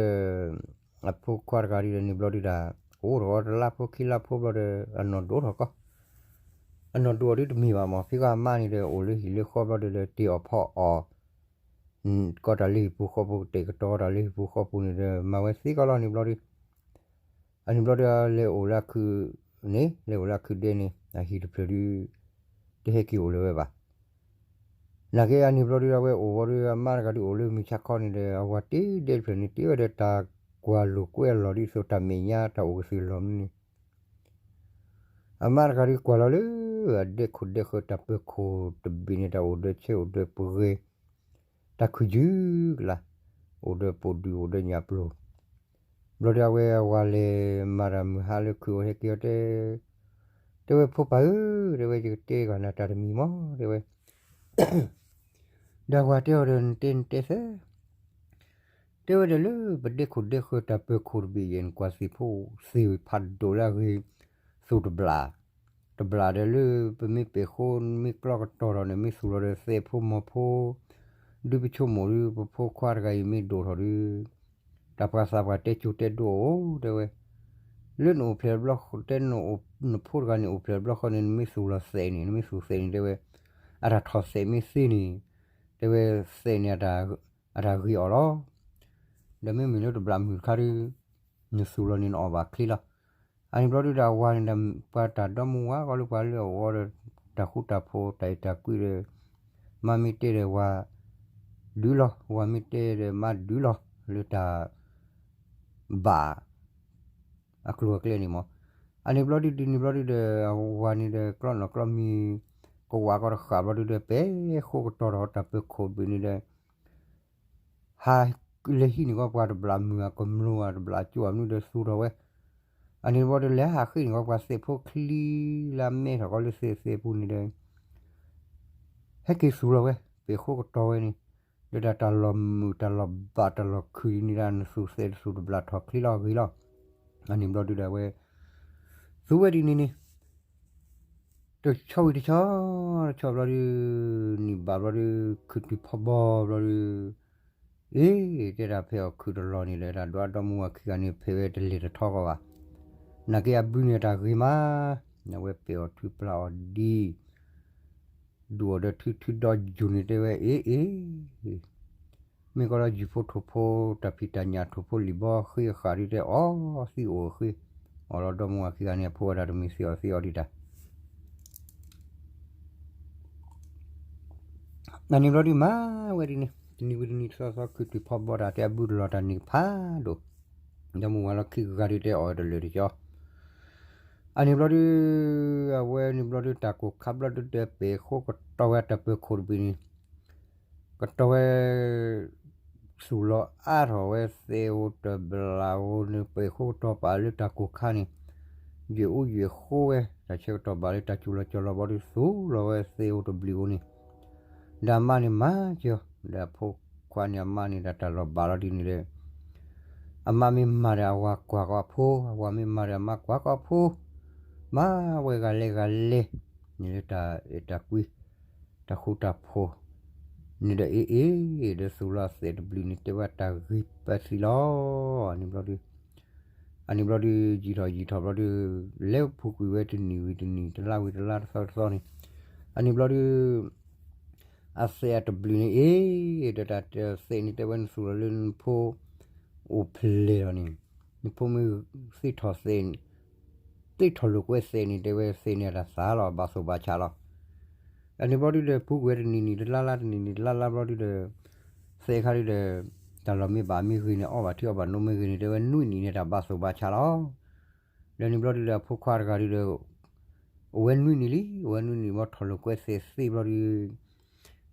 အဖိခွါတဂၤဒုဒီးန့ၣ်ဘျီဒုဒီး အိၣ်ထီၣ်တလါဖိခံလါဖိဘျီဒီး အနီၢ်ဒိၣ်ထီၣ်ကီး, အနီၢ်ဒိၣ်အီၤဒုတမ့ၢ်ဘၣ်မး, ဖဲကီးအမါန့ၣ်ဒီး အိၣ်လၢဟံၣ်လၢဃီဘျီဒုဒီး တ့ၢ်အီၣ်ဖီအီၣ် ကီးတၢ်လၢဟံၣ်ပူၤဃီပူၤ ကတဲာ်ကတီၤတၢ်လၢဟံၣ်ပူၤဃီပူၤန့ၣ်ဒီး မၤဝဲသ့ကီးလီၤန့ၣ်ဘျီဒု အန့ၣ်ဘျီဒု လဲၤအိၣ်လၢအခုးန့ၣ် လဲၤအိၣ်လၢအခုးဒဲန့ၣ် အဟံၣ်တဖျၢၣ်ဒု တဟဲက့ၤအိၣ်လၢၤဝဲဘၣ်. နာ်က့အန့ၣ်ဘျီဒု အဝဲအိၣ်ဝံၤဒီး အမါတဂၤဒုအိၣ်လၢမုၢ်ဆါခီန့ၣ်ဒီး အဝၤတ့ဒဲတဖျၢၣ်န့ၣ် တ့ဝဲဒီးတၢ်ကွၢ်လိာ်ကွဲအလီၢ်ဒ်သိးတၢ်မဲာ်ညါတၢ်အိၣ်ကသုးလီၢ်မနုၤန့ၣ် အမါတဂၤဒုကွၢ်လီၤလၢ အဒဲခိၣ်ဒဲဃၢၤတၢ်ပၢၤခိၣ်တဘ့ၣ်န့ၣ် တၢ်အိၣ်ဒီးဆၢအိၣ်ဒီးပှဲၤ တၢ်ခုၣ်ယုၢ်ကလါ အိၣ်ဒီးပိာ်ဒုၣ်အိၣ်ဒီးညၣ်ပျိၤ ဘျီဒုအဝဲအဝၤလဲၤမၤတၢ်မုၢ်ဟါလၢခုးအီၤဟဲက့ၤအီၤတဲ တဲဝဲဖိပၢ်ဧၢ တဲဝဲယကတဲဂၤနၤတၢ်တမံၤမး တဲဝဲ ဒီးအဝၤတဲအီၤဒီး နတဲနတဲသၢ တဲဝဲဒီးလၢပဒဲခိၣ်ဒဲဃၢၤတၢ်ပၢၤခိၣ်တဘ့ၣ်ယဲၢ် နကွၢ်သ့ၣ်ဖိသ့ၣ်ဖးဒိၣ်လၢအဂ့ၤ သူၣ်တဘျၣ် တဘျၣ်ဒီးလၢ ပမ့ၢ်ပဲာ်ဃိမ့ၢ်ကျီကတီၤထီၣ်န့ၣ် မ့ၢ်သူၣ်လီၤဒီးသဲးဖိမီၤဖိ ဒုပဆိကမိၣ်ဒု ပဖိခွါတဂၤအံၤမ့ၢ်ဒိၣ်ထီၣ်ဒု တၢ်ပှၤသးပှၢ်တဲကၠိတဲဒိအိၣ် တဲဝဲ လၢနအိၣ်ဖျဲၣ်ဘျီ တဲနအိၣ် နဖိတဂၤန့ၣ်အိၣ်ဖျဲၣ်ဘျီဃီန့ၣ် နမ့ၢ်သူၣ်လီၤသဲးန့ၣ် နမ့ၢ်သူၣ်သဲးန့ၣ် တဲဝဲ အတၢ်ထီၣ်သဲးမ့ၢ်သ့န့ၣ် တဲဝဲ သဲးန့ၣ် အတၢ်ဂ့ၤအီၤလီၤ ဒီးမ့မ့ၢ်လၢတဘျၣ်မုၢ်တခါဒု နသူၣ်လီၤန့ၣ်နအီၣ်ဘၣ်ချ့လီၤ. အန့ၣ်ဘျီဒုဒီးအဝၤန့ၣ်ဒီး ပှၤတၢ်ဒီမါဝၤဃီလၢပှၤလၢအအိၣ်ဒီး တၢ်ဃူတၢ်ဖိးတၢ်အဲၣ်တၢ်ကွံဒီး မါမ့ၢ်တဲဒီးဝၤ ဒုးလီၤ ဝၤမ့ၢ်တဲဒီးမါဒုးလီၤ လၢတၢ် ဘၣ် အကျိၤအကျဲန့ၣ်မး. အန့ၣ်ဘျီဒုဒ်န့ၣ်ဘျီဒုဒီး အဝၤန့ၣ်ဒီး ကျီနီၢ်ကျီမံၤ ကဝးကီတဃာ်ဘျီဒုဒီး ပဲာ်ဃိကတီၤထီၣ်တၢ်ပၢၤခိၣ်တဘ့ၣ်န့ၣ်ဒီး ဟးလဲၤဟံးန့ၢ်ကီးပှၤတဘျၣ်မုၢ်အကမျိၤ တဘျၣ်ကၠိအမနုၤဒီးသူၣ်ထီၣ်ဝဲ. အန့ၣ်ဘျီဒုလဲၤဟးဃ့န့ၢ်ကီးပှၤသဲးဖိချံလၢအမဲထီၣ်ကီးလၢသဲးသဲးပူၤန့ၣ်ဒီး ဟဲက့ၤသူၣ်လီၤဝဲ ပဲာ်ဃိကတီၤဝဲန့ၣ် လၢတၢ်တၢ်လီၢ်မုာ်တၢ်လီၢ်ဘၣ်တၢ်လီၢ်ခုၣ်ဒ်န့ၣ်ဒၣ် နသူၣ်သဲးတသူၣ်တဘျၣ်ထီၣ်ချ့လီၤဂ့ၤလီၤ. အန့ၣ်ဘျီဒုဒီးအဝဲ သူဝဲဒ်န့ၣ်န့ၣ် တဆီဝံၤတဆီ တဆီဘျီဒု နံၣ်ဘၣ်ဘျီဒု ခုၣ်တုၤဖီဘီဘျီဒု အ့ တဲဒၣ်ဖဲအီၣ်ခုၣ်တလီၢ်န့ၣ်ဒီး တၢ်ဒွးဒီမါဝၤခံဂၤန့ၣ် ဖဲဝဲတလဲၤတထီကီးဘၣ်. နာ်က့အဘုန့ၣ်တၢ်ဂ့ၤမး အဝဲပဲာ်အီၤထုပျၢ်အီၤဒ် ဒူၣ်အီၤဒီးထုထုဒီယူၤန့ၣ်တဲဝဲ အ့ အ့ မ့ၢ်ကီးလီၤယူၤဖိထိၣ်ဖိ တၢ်ဖံးတၢ်ညၣ်ထိၣ်ဖိလံာ်ဘီဃ့အဃာ်ဒ်တဲအီၤသံအိၣ်အဃ့ အီၣ်လီၤဒီမါဝၤခံဂၤန့ၣ် အဖိဝဲဒၣ်တမံၤသ့အီၣ်သ့အီဒံးတၢ် နန့ၣ်ဘျီဒုမၤဝဲဒ်န့ၣ် တနံၤဝံၤတနံၤသီသီ ခုၣ်ထံဖီဘီတၢ်တဲအဘုတလီၤတၢ်န့ၣ်ဖးဒိၣ်, ဒီမုၢ်ဝၤလီၤခံဂၤဒုးတဲအီၤတလၢာ်တကီ, အန့ၣ်ဘျီဒုး အဝဲန့ၣ်ဘျီဒုး တၢ်ကိၢ်ခါဘျီဒုးဒီး ပ့ၤဃိကတီၤဝဲတၢ်ပၢၤခိၣ်တဘ့ၣ်န့ၣ် ကတီၤဝဲ သူၣ်လီၤအါထီၣ်ဝဲသ့ၣ်ဧိၤတဘျီဧိၤန့ၣ် ပ့ၤဃိကတီၤပာ်လၢတၢ်ကိၢ်ခါန့ၣ် ယံာ်အူယံာ်ဃိဝဲ တၢ်ဆၢကတီၢ်ဘၣ်လၢတၢ်စူၤလီၤကၠီၤလီၤဘျီဒုး သူၣ်လီၤဝဲသ့ၣ်ဧိၤတဘျုးဧိၤန့ၣ် ဒီးအမါန့ၣ်မၤကၠီ ဒီးအဖိခွါန့ၣ်အမါန့ၣ်ဒီးတၢ်လီၤဘၣ်လီၤဒ်န့ၣ်ဒီး အမါမ့ၢ်မၤဒီးအဝၤကွၢ်ကီးအဖိ, အဝၤမ့ၢ်မၤဒီးအမါကွၢ်ကီးအဖိ, မၤဝဲဂၤလဲၤဂၤလဲၤ န့ၣ်လၢတၢ်အဲၣ်တၢ်ကွံ တၢ်ဃူတၢ်ဖိး န့ၣ်ဒီးအ့ၣ်အ့ၣ် ဒီးသူၣ်လီၤသဲးတဘျုးန့ၣ် တဲဝဲတၢ်ဂ့ၤပသံလီၤ. န့ၣ်ဘျီဒုး အန့ၣ်ဘျီဒုး ယံာ်ထီၣ်ယံာ်ထီၣ်ဘျီဒုး လဲၤဖူးကွံာ်ဝဲတနံၤဝံၤတနံၤ တလါဝံၤတလါ တသီဝံၤတသီန့ၣ် အန့ၣ်ဘျီဒုး အသဲးအတဘျုးန့ၣ်အ့ၣ် ဒီးတၢ်သဲးန့ၣ်တဲဝဲနသူၣ်လီၤလၢနဖိ အိၣ်ဖျဲၣ်လီၤန့ၣ် နဖိမ့ၢ်သ့ၣ်ထီၣ်သဲး သ့ၣ်ထီၣ်လိာ်ကွဲသဲးန့ၣ် တဲဝဲသဲးန့ၣ်တၢ်သးလီၤ ဘၣ်သူၣ်ဘၣ်ဆးလီၤ. အန့ၣ်ဘျီဒုးဒီး ဖူးကွံာ်ဝဲတနံၤနံၤတလါလါ တနံၤနံၤတလါလါဘျီဒုးဒီး သဲးခါဒုးဒီး တၢ်လီၤမ့ၢ်ဘၣ်မ့ၢ်ဂ့ၤန့ၣ် အီၣ်ဘၣ်ထံအီၣ်ဘၣ်နိမ့ၢ်ဂ့ၤန့ၣ် တဲဝဲနွံနံၤန့ၣ်တၢ်ဘၣ်သူၣ်ဘၣ်ဆးလီၤ. ဒီးန့ၣ်ဘျီဒုးဒီး အဖိခွါတဂၤဒုးဒီး အိၣ်ဝဲနွံနံၤလံ အိၣ်ဝဲနွံနံၤဘျီ ထီၣ်လိာ်ကွဲသဲးသ့ဘျီဒုး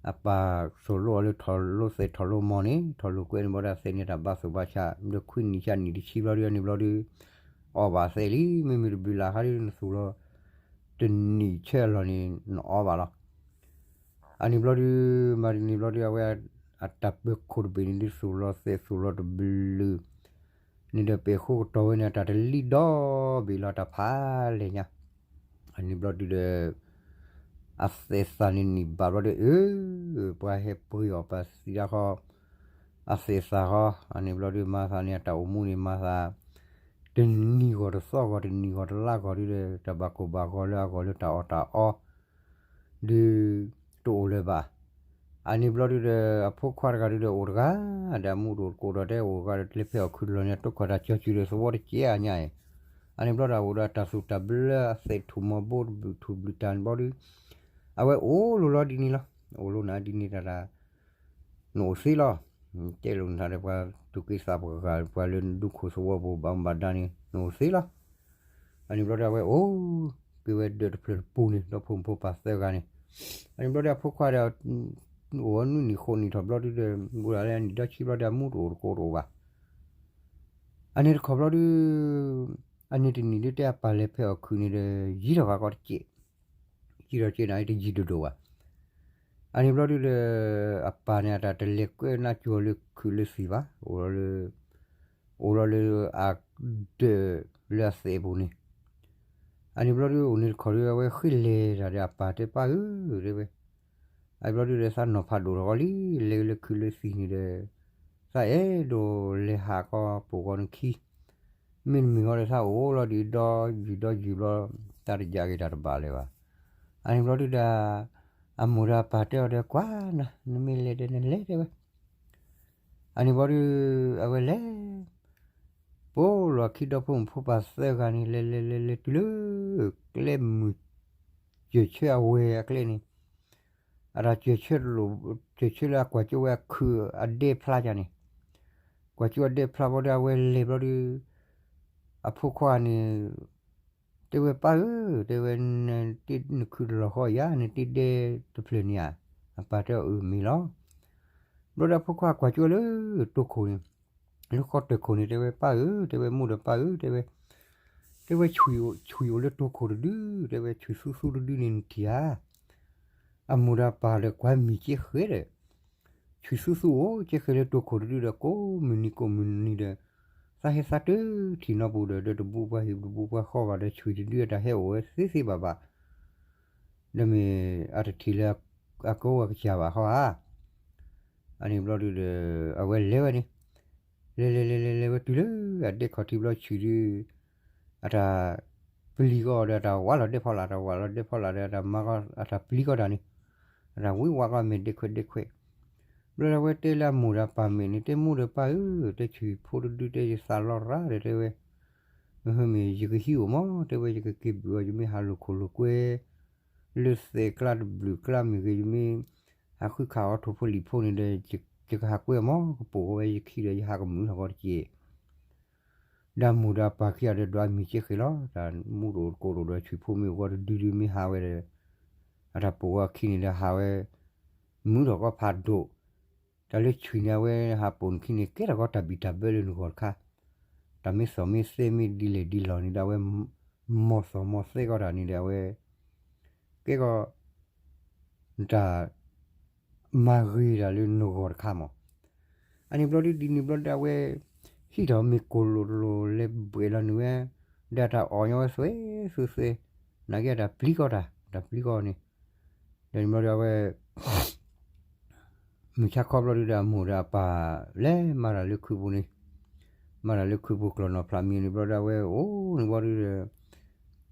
အပၢ်သိၣ်လိအီၤလၢထီၣ်လိာ်သဲးထီၣ်လိာ်မီၢ်န့ၣ် ထီၣ်လိာ်ကွဲန့ၣ်ဘျီဒီး သဲးန့ၣ်တၢ်ဘၣ်သူၣ်ဘၣ်ဆး ဒီးခွံနံၣ်ဆံနံၣ်တဆံဘျီဒုး အန့ၣ်ဘျီဒုး အီၣ်ဘၣ်သဲးလံ မ့မ့ၢ်တဘျုးလၢ်ခါဒုး နသူၣ်လီၤ တနံၣ်ဆၢအလီၢ်န့ၣ် နအီၣ်ဘၣ်လီၤ. အန့ၣ်ဘျီဒုး မၤတနံၤဘျီဒုး အဝဲ အတၢ်ပၢၤခိၣ်တဘ့ၣ်န့ၣ်ဒုး သူၣ်လီၤသဲးသူၣ်လီၤတဘျုး န့ၣ်ဒီး ပ့ၤဃိကတီၤဝဲန့ၣ် အတၢ်တလံၣ်ဒီဘ့ၣ်လီၤ တၢ်ဖးလဲၢ်ညါ အန့ၣ်ဘျီဒုးဒီး အသဲးသးန့ၣ်နံၣ်ဘၣ်ဘျီဒီး အၢ ပှၤဟဲပှ့ၤအီၣ်ပှၤသံဒၣ်ဃီ အသဲးသးဃီ အန့ၣ်ဘျီဒုး မၤသးန့ၣ် အတၢ်အိၣ်မူန့ၣ် မၤသး တနံၤဂီၢ်တသီဂီၢ် တနံၤဂီၢ်တလါဂီၢ်ဒုးဒီး တၢ်ဘၣ်ကိၢ်ဘၣ်ဂီၤလၢအဂီၢ်လၢတၢ်အီၣ်တၢ်အီ ဒုး တအိၣ်လၢၤဘၣ်. အန့ၣ်ဘျီဒုးဒီး အဖိခွါတဂၤဒုးဒီး အိၣ်တဂၤ ဒီးအမူတအိၣ်တကိးဒီး တဲအိၣ်တဂၤဒီး တလဲၤဖဲအီၣ်ခုတလီၤန့ၣ်အတိခွါတၢ်ကဲအညါအံၤ အန့ၣ်ဘျီဒီး အိၣ်ဒီးတၢ်သူၣ်တၢ်ဘျၢ အသဲးထူၣ်မီၤဘိတဘျုးထူၣ်ဘျုးတၢ်န့ၣ်ဘျီဒုး အဝဲအိၣ်လီၤလီၤဒ်န့ၣ်လီၤ. အိၣ်လီၤနၤဒ်န့ၣ်တၢ်တၢ် နအိၣ်သ့လီၤ. တဲလိာ်နၤဒီးပှၤသူၣ်က့သးပှၢ်ဂၤ ပှၤလၢနဒူခိၣ်သဝီပူၤဘၣ်မူဘၣ်ဒါန့ၣ် နအိၣ်သ့လီၤ. အန့ၣ်ဘျီဒီး အဝဲအိၣ် က့ၤဝဲဒၢးတဖျၢၣ်တပူၤန့ၣ် ဒီဖိမုၣ်ဖိပၢ်သၢဂၤန့ၣ် အန့ၣ်ဘျီဒီး အဖိခွါဒီး အိၣ်ဝဲနွံနံၣ်ဃိးနံၣ်ထီၣ်ဘျီဒုးဒီး ဘူးဒၣ်လၢအနံၣ်ဒီဆံဘျီဒီး အမူတအိၣ်တကိးတအိၣ်ဘၣ်. အန့ၣ်တခီဘျီဒုး အန့ၣ်တနံၣ်ဒုး တဲအပၢ်လဲၤဖဲအီၣ်ခုးန့ၣ်ဒီး ယံာ်ထီၣ်ဃာ်ကီးတစဲး ယံာ်ထီၣ်စဲးန့ၣ် တယံာ်ဒိၣ်ဒိၣ်ဘၣ်. အန့ၣ်ဘျီဒုးဒီး အပၢ်န့ၣ် အတၢ်တလဲၤကွဲနးကၠီၤလၢခုးလၢသံၣ်ဘၣ်, အိၣ်လီၤလၢ အိၣ်လီၤလၢအဒၢးလၢအသဲးအပူၤန့ၣ်, အန့ၣ်ဘျီဒုး အိၣ်န့ၣ်တခီဒုး အဝဲဃ့လဲၤတၢ်ဒီးအပၢ်တဲပၢ်ဧၢ, တဲဝဲ, အဘျီဒုးဒီး သးနီၢ်ဖးဒိၣ်ထီၣ်ကီးလံ, လဲၤလၢခုးလၢသံၣ်န့ၣ်ဒီး သးအဲၣ်ဒိးလဲၤဟးကီးပိာ်ကီးနခံ မ့တမ့ၢ်ဃီဒီး သးအိၣ်လီၤဒံးဒီယုၢ်ဒီယုၢ်ဘျီ, တၢ်တယၢ်က့ၤတၢ်တဘၣ်လၢၤဘၣ်. အန့ၣ်ဘျီဒုးဒီး အမိၢ်ဒီးအပၢ်တဲအီၤဒီး ကွၢ်နၤ, နမ့ၢ်လဲၤဒီးနလဲၤ တဲဝဲ. အန့ၣ်ဘျီဒုး အဝဲလဲၤ ပိာ်လီၤအခံဒီဖိမုၣ်ဖိပၢ်သၢဂၤန့ၣ် လဲၤလဲၤလဲၤလဲၤတုၤလၢ ကျဲမုၢ် စၢၢ်ဆၢအဝဲအကျဲန့ၣ်, အတၢ်စၢၢ်ဆၢတလိၣ်, စၢၢ်ဆၢလၢအကွၢ်ကၠိဝဲအခုးအဒဲဖျါယါန့ၣ်, ကွၢ်ကၠိအဒဲဖျါဘျီဒီး အဝဲလဲၤဘျီဒုး အဖိခွါန့ၣ် တဲဝဲပၢ်ဧၢ, တဲဝဲ, နခုးတလီၤဃီယါ, နတ့ဒဲတဖျၢၣ်န့ၣ်ဧါ. အပၢ်တဲအီၤအၢမ့ၢ်လီၤ. ဘျီဒီးအဖိခွါကွၢ်ကၠိလၢတိခိၣ်န့ၣ်, လၢဃီတၢၢ်ခိၣ်န့ၣ် တဲဝဲပၢ်ဧၢ, တဲဝဲမိၢ်ဒီးပၢ်ဧၢ, တဲဝဲ, တဲဝဲ ဆူၣ်အံၤအိၣ်လၢတိခိၣ်တဒု, တဲဝဲဆူၣ်သူသူတဒုန့ၣ်နထံၣ်ဧါ. အမိၢ်ဒီးပၢ်ဒီးကွၢ်မံၤကဲဃဲဒီး ဆူၣ်သူသူအိၣ်ကဲဃဲလၢတိခိၣ်တဒုဒီး ကိးမုၢ်နံၤကိးမုၢ်နံၤဒီး သးဟဲသးတထံၣ်နီၢ်ပူၤဒီး ဒီးတဘူးပှၤဟံၣ်တဘူးပှၤဃီဘၣ်ဒီး ဆူၣ်တဒုအတၢ်ဟဲအိၣ်ဝဲသ့သ့ဘၣ်ဘၣ်, ဒီးမ့ၢ်အတထံၣ်လၢအကဝဲၢ်ကစၢ်ဘၣ်ဃီဧါ. အန့ၣ်ဘျီဒုးဒီး အဝဲလဲၤဝဲန့ၣ် လဲၤလဲၤလဲၤလဲၤလဲၤဝဲတုၤလၢအဒဲခီၣ်ထံးဘျီဆူၣ်ဒုး အတၢ်ပျံၤဃီဒီး အတၢ်ဝးလီၤဒဲဖီလာ်, အတၢ်ဝးလီၤဒဲဖီလာ်ဒီး အတၢ်မၤဃီ အတၢ်ပျံၤဃီတၢ်န့ၣ်, အတၢ်ဝံဝးဃီမဲာ်ဒဲခွဲးဒဲခွဲး, ဘျီဒီးအဝဲတဲလၢအမိၢ်ဒီးပၢ်မဲာ်န့ၣ် တဲမိၢ်ဒီးပၢ်ဧၢ, တဲဆူၣ်ဖိတဒုတဲယသးလီၤရၣ်ဒီးတဲဝဲ, မ့ၢ်ယကဟံးအိၣ်မး တဲဝဲ ယကက့ၤဘုၣ်အီၤ ယမ့ၢ်ဟးလိာ်ခိၣ်လိာ်ကွဲ လၢသဲးကျါတဘျုးကျါမ့ၢ်ဂ့ၤ ယမ့ၢ်ဟးဃုခးအီၤထိၣ်ဖိလံၣ်ဖိန့ၣ်ဒီး ယ ယကဟးကွဲမၢ် ကပိာ်ဝဲယခံဒီး ယဟးကမုာ်ထီၣ်ကီးတက့ၢ်. ဒီးအမိၢ်ဒီးအပၢ်ခံဂၤဒီး ဒွးမံၤက့ဃ့လီၤ. တၢ်မူတအိၣ်တကိးတအိၣ်ဒီး ဆံးဖိမ့ၢ်အိၣ်ကီးတဒုဒုမ့ၢ်ဟးဝဲဒီး အတၢ်ပိာ်ဝဲအခံန့ၣ်ဒီး ဟးဝဲ မုာ်ထီၣ်ကီးဖးဒိၣ်, တၢ်လၢဆံးန့ၣ် အဝဲဟးပိာ်နခံန့ၣ် ကဲထီၣ်ကီးတၢ်ဘံၣ်တၢ်ဘၢလၢနဂီၢ်တခါ, တၢ်မ့ၢ်စီၣ်မ့ၢ်သဲမ့ၢ်ဒ်လဲၣ်ဒ်လဲၣ်န့ၣ်ဒီး အဝဲ မီၢ်စီၣ်မီၢ်သဲကီးတၢ်န့ၣ်ဒီး အဝဲ ကဲကီး တၢ် မၤဂ့ၤတၢ်လၢနဂီၢ်တခါမၢ်. အန့ၣ်ဘျီဒ်ဒ်န့ၣ်ဘျီဒီး အဝဲ ဟံၣ်ထီၣ်မ့ၢ်ကိၢ်လိာ်တလိာ်လဲၤဘှဲးလီၤနုာ်ဝဲ, ဒီးတၢ်အီၣ်ညီဝဲသွဲသွဲသွဲ, နာ်က့တၢ်ပျံၤကီးတၢ် တၢ်ပျံၤကီးန့ၣ်, ဒီးန့ၣ်ဘျီဒီး အဝဲ မုၢ်ဆါခီဘျီဒုဒီး အမိၢ်ဒီးအပၢ် လဲၤမၤတၢ်လၢခုးပူၤန့ၣ်, မၤတၢ်လၢခုးပူၤကျီၢ်နီၣ်ဖျးမံၤန့ၣ်ဘျီဒီး အဝဲအိၣ်န့ၣ်ဘျီဒုဒီး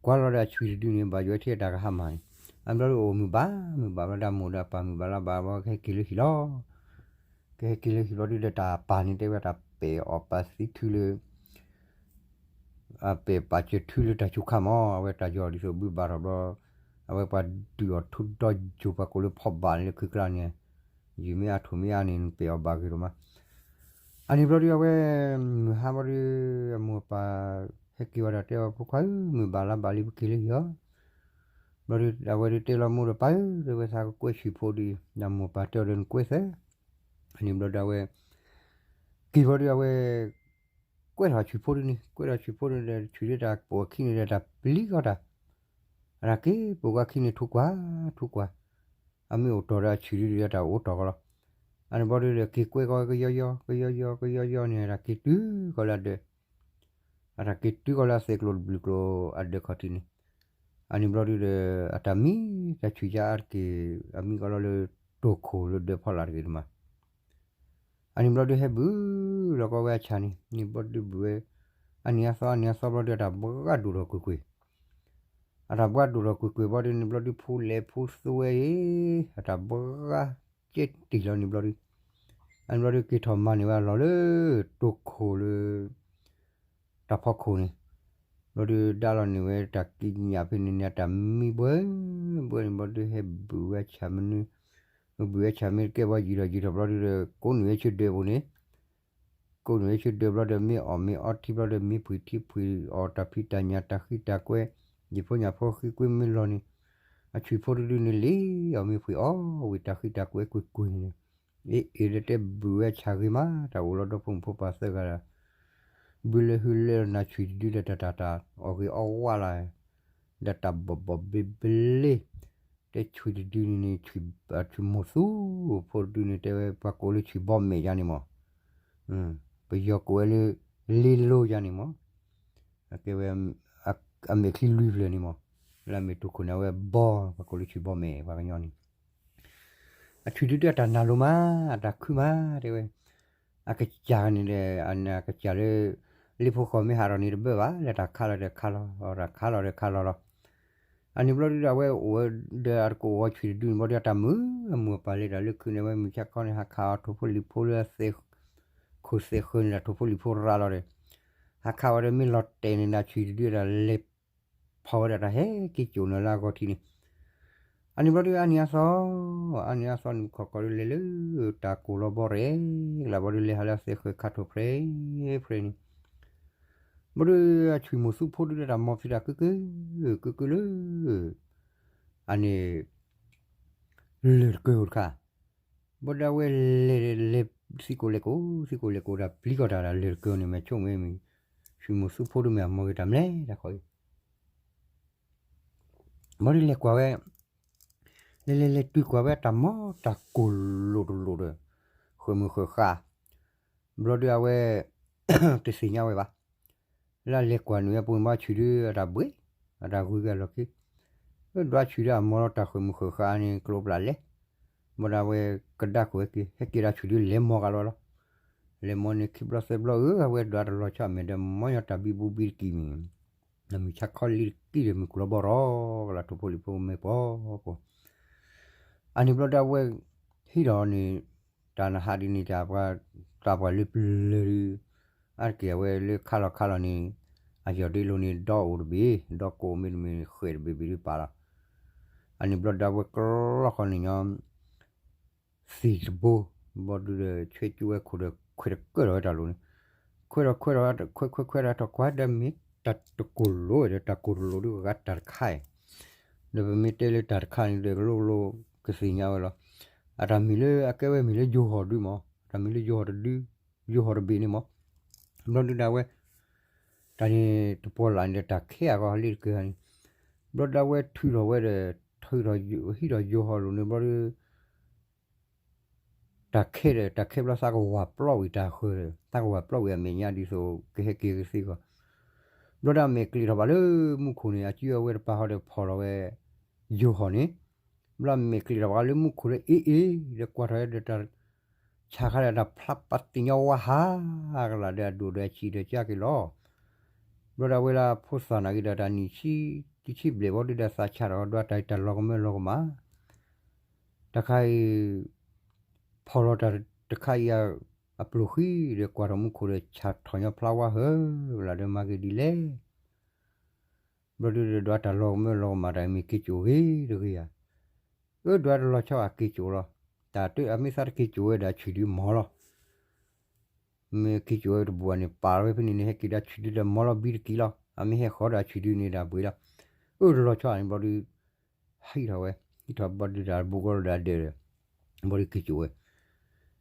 ကွၢ်လီၤဒီးအဆွံတဒုန့ၣ် ဘၣ်ယွၤထံၣ်အတၢ်ကဟါမၢ်န့ၣ်, အဘျီဒုအိၣ်မုာ်ဘၣ်မုာ်ဘၣ်ဘျီဒီး အမိၢ်ဒီးအပၢ်မုာ်ဘၣ်လၢဘၣ်ဘျီ ကဟဲက့ၤလၢဟံၣ်လီၤ. ကဟဲက့ၤလၢဟံၣ်ဘျီဒုဒီး တၢ်ပၢ်န့ၣ်တဲဝဲတၢ်ပဲာ်အီၣ်ပာ်သံထုလၢ အပဲာ်ပာ်စၢၤထုလၢတၢ်စူၤခါမၢ်, အဝဲတၢ်ယီၤဒ်သိးဘုဘၣ်ထီၣ်ဘျီ, အဝဲပှၤဒုးအီၣ်ထူဒီယိၤပှၤကိးလၢဖီဘၣ်န့ၣ်လၢခုးကျါန့ၣ်, ယုၢ်မ့ၢ်အါထူၣ်မ့ၢ်အါန့ၣ် ပဲာ်အီၣ်ဘၣ်ဂ့ၤဒိၣ်မး. အန့ၣ်ဘျီဒုအဝဲ မုၢ်ဟါဘျီဒု အမိၢ်အပၢ် ဟဲက့ၤဝဲဒီးတဲအီၤ ဖိခွါဧၢ မုၢ်ဘၣ်လါဘၣ်လံ ပက့ၤလၢဟံၣ်အီၤ. ဘျီဒု အဝဲဒုတဲလီၤမိၢ်ဒီး ပၢ်ဧၢ တဲဝဲသးကကွဲဆံးဖိဒု, ဒီးမိၢ်ပၢ်တဲအီၤဒီး နကွဲသၢ အန့ၣ်ဘျီဒုအဝဲ က့ၤဘျီဒုအဝဲ ကွဲထီၣ်ဆံးဖိဒုန့ၣ် ကွဲထီၣ်ဆံးဖိဒုဒီး ဆံးဒုတၢ်ပိာ်အခံန့ၣ်ဒီး တၢ်ပျံၤကီးတၢ်, အတၢ်က့ၤပိာ်ကီးအခံန့ၣ် ထူကွၢ်ထူကွၢ်, အမ့ၢ်အိၣ်တီၢ်ဒီးအဆံးဒုဒီး တၢ်အိၣ်တီၢ်ကီးလီၤ. အန့ၣ်ဘျီဒုဒီး က့ၤကွဲကီးကယီယီ ကယီယီ ကယီယီန့ၣ် တၢ်က့ၤတုၤကီးလၢအဒၢး အတၢ်က့ၤတုၤကီးလၢအသဲးကျိၤတဘျုးကျိၤအဒၢးခီၣ်ထံးန့ၣ်, အန့ၣ်ဘျီဒုဒီး အတၢ်မံ တၢ်ဆံးကါအါတက့ၢ် အမံကီးလီၤလၢ တိၢ်ခိၣ်လၢဒၢးဖီလာ်တဂ့ၤတမး. အန့ၣ်ဘျီဒုဟဲဘုၣ်လီၤကီးဝဲအဆၣ်န့ၣ် န့ၣ်ဘျီဒုဘုၣ်ဝဲ အနံၤအသီ အနံၤအသီဘျီဒု အတၢ်ဘှါဒိၣ်ထီၣ်ကွ့ၢ်ကွ့ၢ်, အတၢ်ဘှါဒိၣ်ထီၣ်ကွ့ၢ်ကွ့ၢ်ဘျီဒုန့ၣ်ဘျီဒု ဖိလဲၤဖိသွဲအံၤ အတၢ်ဘှါကဲတ့ၢ်လီၤန့ၣ်ဘျီဒု, အန့ၣ်ဘျီဒု က့ၤထီၣ်မၤန့ၢ်ဝဲအလီၢ်လၢ တိၢ်ခိၣ်လၢ တၢ်ဖီခိၣ်န့ၣ်, ဘျီဒု ဒါလီၤန့ၢ်ဝဲတၢ်ကံးညာ်ဖဲန့ၣ်န့ၣ် အတၢ်မံဘှဲဘှဲန့ၣ်ဘျီဒု ဟဲဘုၣ်ဝဲဆၣ်မနုၤ, ဘုၣ်ဝဲဆၣ်မ့ၢ်တကဲဘၣ် ယံာ်ထီၣ်ယံာ်ထီၣ်ဘျီဒုဒီး ကိးနုာ်ဝဲဆၢဒၢးပူၤန့ၣ်, ကိးနုာ်ဝဲဆၢဒၢးဘျီဒီး မ့ၢ်အီၣ်မ့ၢ်အီထံဘျီဒီး မ့ၢ်ဖှံထံဖှံအီၣ် တၢ်ဖံးတၢ်ညၣ် တၢ်ဃံတၢ်ကွဲး, ယဖိညၣ်ဖိဃံကွံာ်မ့ၢ်လီၤန့ၣ်, အဆံးဖိတဒုန့ၣ် လံအီၣ်မ့ၢ်ဖှံအီၣ်ဝံၤ တၢ်ဃံတၢ်ကွဲးကွ့ၢ်ကွ့ၢ်န့ၣ်, အ့ၣ်အ့ၣ်ဒီးတဲဘုၣ်ဝဲဆၣ်ဂ့ၤမး တၢ်အိၣ်လီၤဒီဖိမုၣ်ဖိပၢ်သၢဂၤဒီး ဘုလၢဟုလၢနၤဆံးတဒုဒီး တၢ်တၢ်တၢ်အီၣ်ဂ့ၤအီၣ်ဝါလၢ်, ဒီးတၢ်ဘီၣ်ဘီၣ်ဘ့ဘ့လ့, တဲဆံးတဒုန့ၣ်န့ၣ် ဆံးမိၢ်သူ ဖိတဒုန့ၣ် တဲဝဲပှၤကိးလၢဆံးဘီမဲာ်ယါန့ၣ်မး, ပယီၤကိးဝဲလၢ လ့လိယါန့ၣ်မး, အကဲဝဲ အမဲာ်ချံလွံၢ်ဖျၢၣ်န့ၣ်မး, လၢအမ့ၢ်တိၢ်ခိၣ်န့ၣ် အဝဲဘီ ပှၤကိးလၢဆံးဘီမဲာ် ပှၤကညီန့ၣ် အဆံးတဒုအတၢ်နာ်လိၤမး, အတၢ်ခုမး တဲဝဲ, အကစၢ်န့ၣ်ဒီး အကစၢ်လၢ လ့ဖိဃီၤမ့ၢ်ဟးထီၣ်န့ၣ်တဘၢၣ်ဘၣ်, လၢတၢ်ခးလီၤဒီးခးလီၤ, တၢ်ခးလီၤဒီးခးလီၤလီၤ. အန့ၣ်ဘျီဒုဒီး အဝဲအိၣ်ဝဲဒီးအတကိးဝီၤဆံးတဒုန့ၣ်ဘျီဒု အတၢ်မုာ်အမိၢ်အပၢ်လၢတၢ်လၢခုးန့ၣ် အဝဲမုၢ်ဆါခီန့ၣ် ဟးခးအီၤထိၣ်ဖိလံၣ်ဖိလၢအသဲး ခိၣ်သဲးဃၢၤန့ၣ်ဒီး ထိၣ်ဖိလံၣ်ဖိရၤလီၤဒီး ဟးခးဝဲဒီးမ့ၢ်လီၤတဲာ်န့ၣ်ဒီး ဆံးတဒုဒီးလဲၤဖီၣ်ဝဲဒၣ်တၢ်ဟဲက့ၤကိာ်န့ၣ်လၢအဂီၢ်ထံးန့ၣ်, အန့ၣ်ဘျီဒုအါနံၤအါသီ, အါနံၤအါသီန့ၣ် ခီၣ်ခီၣ်ဒုလဲၤလၢ တၢ်ကိၢ်လီၤဘီရဲၣ်ကလးဘျီဒု လဲၤဟးလၢအသဲးဃၢၤခးထိၣ်ဖျဲးဖျဲးန့ၣ်, ဘျီဒုအဆံးမိၢ်သူဖိဒုဒီးတၢ်မီၤဖံးတၢ်ကုၢ်ကုၢ်, ကုၢ်ကုၢ်လၢ အန့ၣ် လၢၢ်တကၢၢ်ဧိၤတခါ, ဘၣ်ဒီးအဝဲလဲၤလဲၤသံကိးလဲၤကိး သံကိးလဲၤကိးတၢ်ပျံၤကီၢ်တၢ်လၢၢ်တကၢၢ်န့ၣ် မ့ၢ်ဆိကမိၣ်မ့ၢ် ဆံးမိၢ်သူဖိဒုမ့ၢ်အမီၤဂ့ၤတၢ်မနုၤလဲၣ်တၢ်ဃီအံၤ, ဘၣ်ဒီးလဲၤကွၢ်ဝဲ လဲၤလဲၤလဲၤတုၤကွၢ်ဝဲတၢ်မီၤတၢ်ကိၢ်လိာ်တလိာ်ဒီး ဃၢၤမုၢ်ဃၢၤဃာ် ဘျီဒုအဝဲ တသ့ၣ်ညါဝဲဘၣ်. လၢအလဲၤကွၢ်နုာ်ဝဲပူၤန့ၣ် ဘၣ်ဆံးဒုအတၢ်ဘှ့ၣ် အတၢ်ဂုၤက့ၤအလီၢ်ခံ, ဒွးဆံးဒုအမီၤလီၤတၢ်ဃၢၤမုၢ်ဃၢၤဃာ်န့ၣ် ကျိပျၢ်လဲၣ်, ဘၣ်ဒီးအဝဲကဒါခိၣ်ဝဲက့ၤ ဟဲက့ၤဒီးဆံးဒုလဲၤမီၤကလီလီၤ. လဲၤမီၤန့ၣ်ခံဘျီသၢဘျီဧၢ အဝဲဒွးတလီၤဆီအမဲာ်ဒီး မီၤညီတၢ်ဘံဘူဘံတကံၢ်မံၤ, ဒီးမုၢ်ဆါခီလံတကံၢ်ဒီး မုၢ်ကျိၤဘီရီကလး ထိၣ်ဖိလံၣ်ဖိမဲာ်ပှီၤပှီၤ အန့ၣ်ဘျီဒီးအဝဲ ဟံးဒီးန့ၣ် တၢ်နဟးဒ်န့ၣ် တၢ်ပှၤလၢပျၢၤဒု အါတက့ၢ်အဝဲလၢခါလီၤခါလီၤန့ၣ် အယီၢ်ဒ့လိၤန့ၣ် ဒီအိၣ်တဘ့ၣ် ဒီကိးမ့တမ့ၢ်န့ၣ် ဃဲးတဘ့ၣ်ဘ့ၣ်ဒုပာ်လီၤ. အန့ၣ်ဘျီဒီးအဝဲကလီၢ်ဃီန့ၣ်ညီ သံၣ်တဘိ ဘျီဒုဒီး ဆွဲကၠူဝဲခိၣ်ဒီး ခွဲးတကၢၢ်ထီၣ်ဝဲတၢ်လိၤန့ၣ်, ခွဲးထီၣ်ခွဲးထီၣ် ခွဲးခွဲးခွဲးထီၣ် ကွၢ်ဒီးမ့ၢ်တၢ်တကိၢ်လိၤဒီး တၢ်ကိၢ်တလိၤဒုး ဂၤတၢ်တခါအံၤ, ဒီးပမ့ၢ်တဲလၢတၢ်တခါန့ၣ်ဒီး ကလိကလိကသ့ၣ်ညါဝဲလီၤ. အတၢ်မံၤလၢအကဲဝဲမံၤလၢယိၤဟီၣ်ဒုမး, အတၢ်မံၤလၢယိၤဟီၣ်တဒု, ယိၤဟီၣ်တဘ့ၣ်န့ၣ်မး, ဘျီဒုဒၣ်ဝဲ တၢ်န့ၣ်တပီၤလၢ်န့ၣ်ဒီး တၢ်ခဲအဂီၢ်လ့တက့ၢ်န့ၣ်, ဘျီဒၣ်ဝဲထုးထီၣ်ဝဲဒီး ထုးထီၣ်ဟံးထီၣ်ယိၤဟီၣ်လိၤန့ၣ် ဘျီဒု တၢ်ခဲဒီး တၢ်ခဲဘျီသးကဝၤပျီဝံၤတၢ်ဃၢၤဒီး သးကဝၤပျီဝံၤအမဲာ်ညါဒ်သိး ကဟဲက့ၤကသ့ဂီၢ်, ဘျီဒၣ်အမဲာ်ကျ့ၤထီၣ်ဘၣ်လၢမူခိၣ်န့ၣ် အစုအဝဲတပၤဃီဒီးဖီၣ်လီၤဝဲ ယိၤဟီၣ်န့ၣ်, ဘျီအမဲာ်ကျ့ၤထီၣ်ဘၣ်လၢမူခိၣ်ဒီး အ့ၣ်အ့ၣ် ဒီးကွၢ်ထီၣ်ဒီးတၢ် ဆၣ်ခါဒီးတၢ်ဖျါပာ်သ့ၣ်ညါဝါဟးကလာ်ဒီး အဒိၣ်ဒီးအဆံးဒီးကၢ်က့ၤလီၤ. ဘျီဒၣ်ဝဲလၢဖိသၣ်နာ်က့ဒီး တၢ်နံၣ်ဆံ တဆံဘျဲၣ်ဘျီဒုဒီး သးဆၣ်ထီၣ်ဒွးတၢ်တၢ်လီၤကမၢလီၤကမၣ်, တၢ်ခါအံၤ ဖီၣ်လီၤတၢ်တခါအံၤ အပျိၢ်ဃံဒီး ကွၢ်ထီၣ်မူခိၣ်ဒီး ဆၣ်ထီၣ်ညီဖျါဝါဟးကလာ်ဒီး မၤက့ၤဒ်လဲၣ်. ဘျီဒုဒီးဒွးတၢ်လီၤကမၢလီၤကမၣ်တၢ်မ့ၢ်က့ၤစိာ်ဂ့ၤတဂ့ၤဧါ, အၢ ဒွးတလီၤဆီ အက့ၤစိာ်လီၤ. တၢ်တအမ့ၢ်သးတက့ၤစိာ်ဝဲဒီး အဆံၣ်ဒုမီၤလီၤ. မ့ၢ်က့ၤစိာ်ဝဲတဘူၣ်ဘၣ်န့ၣ် ပာ်လီၤဝဲဖဲန့ၣ်န့ၣ် ဟဲက့ၤဒီးအဆံၣ်ဒုဒီးမီၤလီၤဘံတက့ၢ်လီၤ. အမ့ၢ်ဟဲဃီၤဒီးအဆံၣ်ဒုန့ၣ်ဒီးဘှ့ၣ်လီၤ. အၢ တလီၤဆီန့ၣ် ဘျီဒု ဟံးထီၣ်ဝဲ, ဟံးထီၣ်ဘျီဒုတၢ်ဘူးကီဒီးအဒၢးဒီး ဘျီဒုက့ၤစိာ်ဝဲ, က့ၤ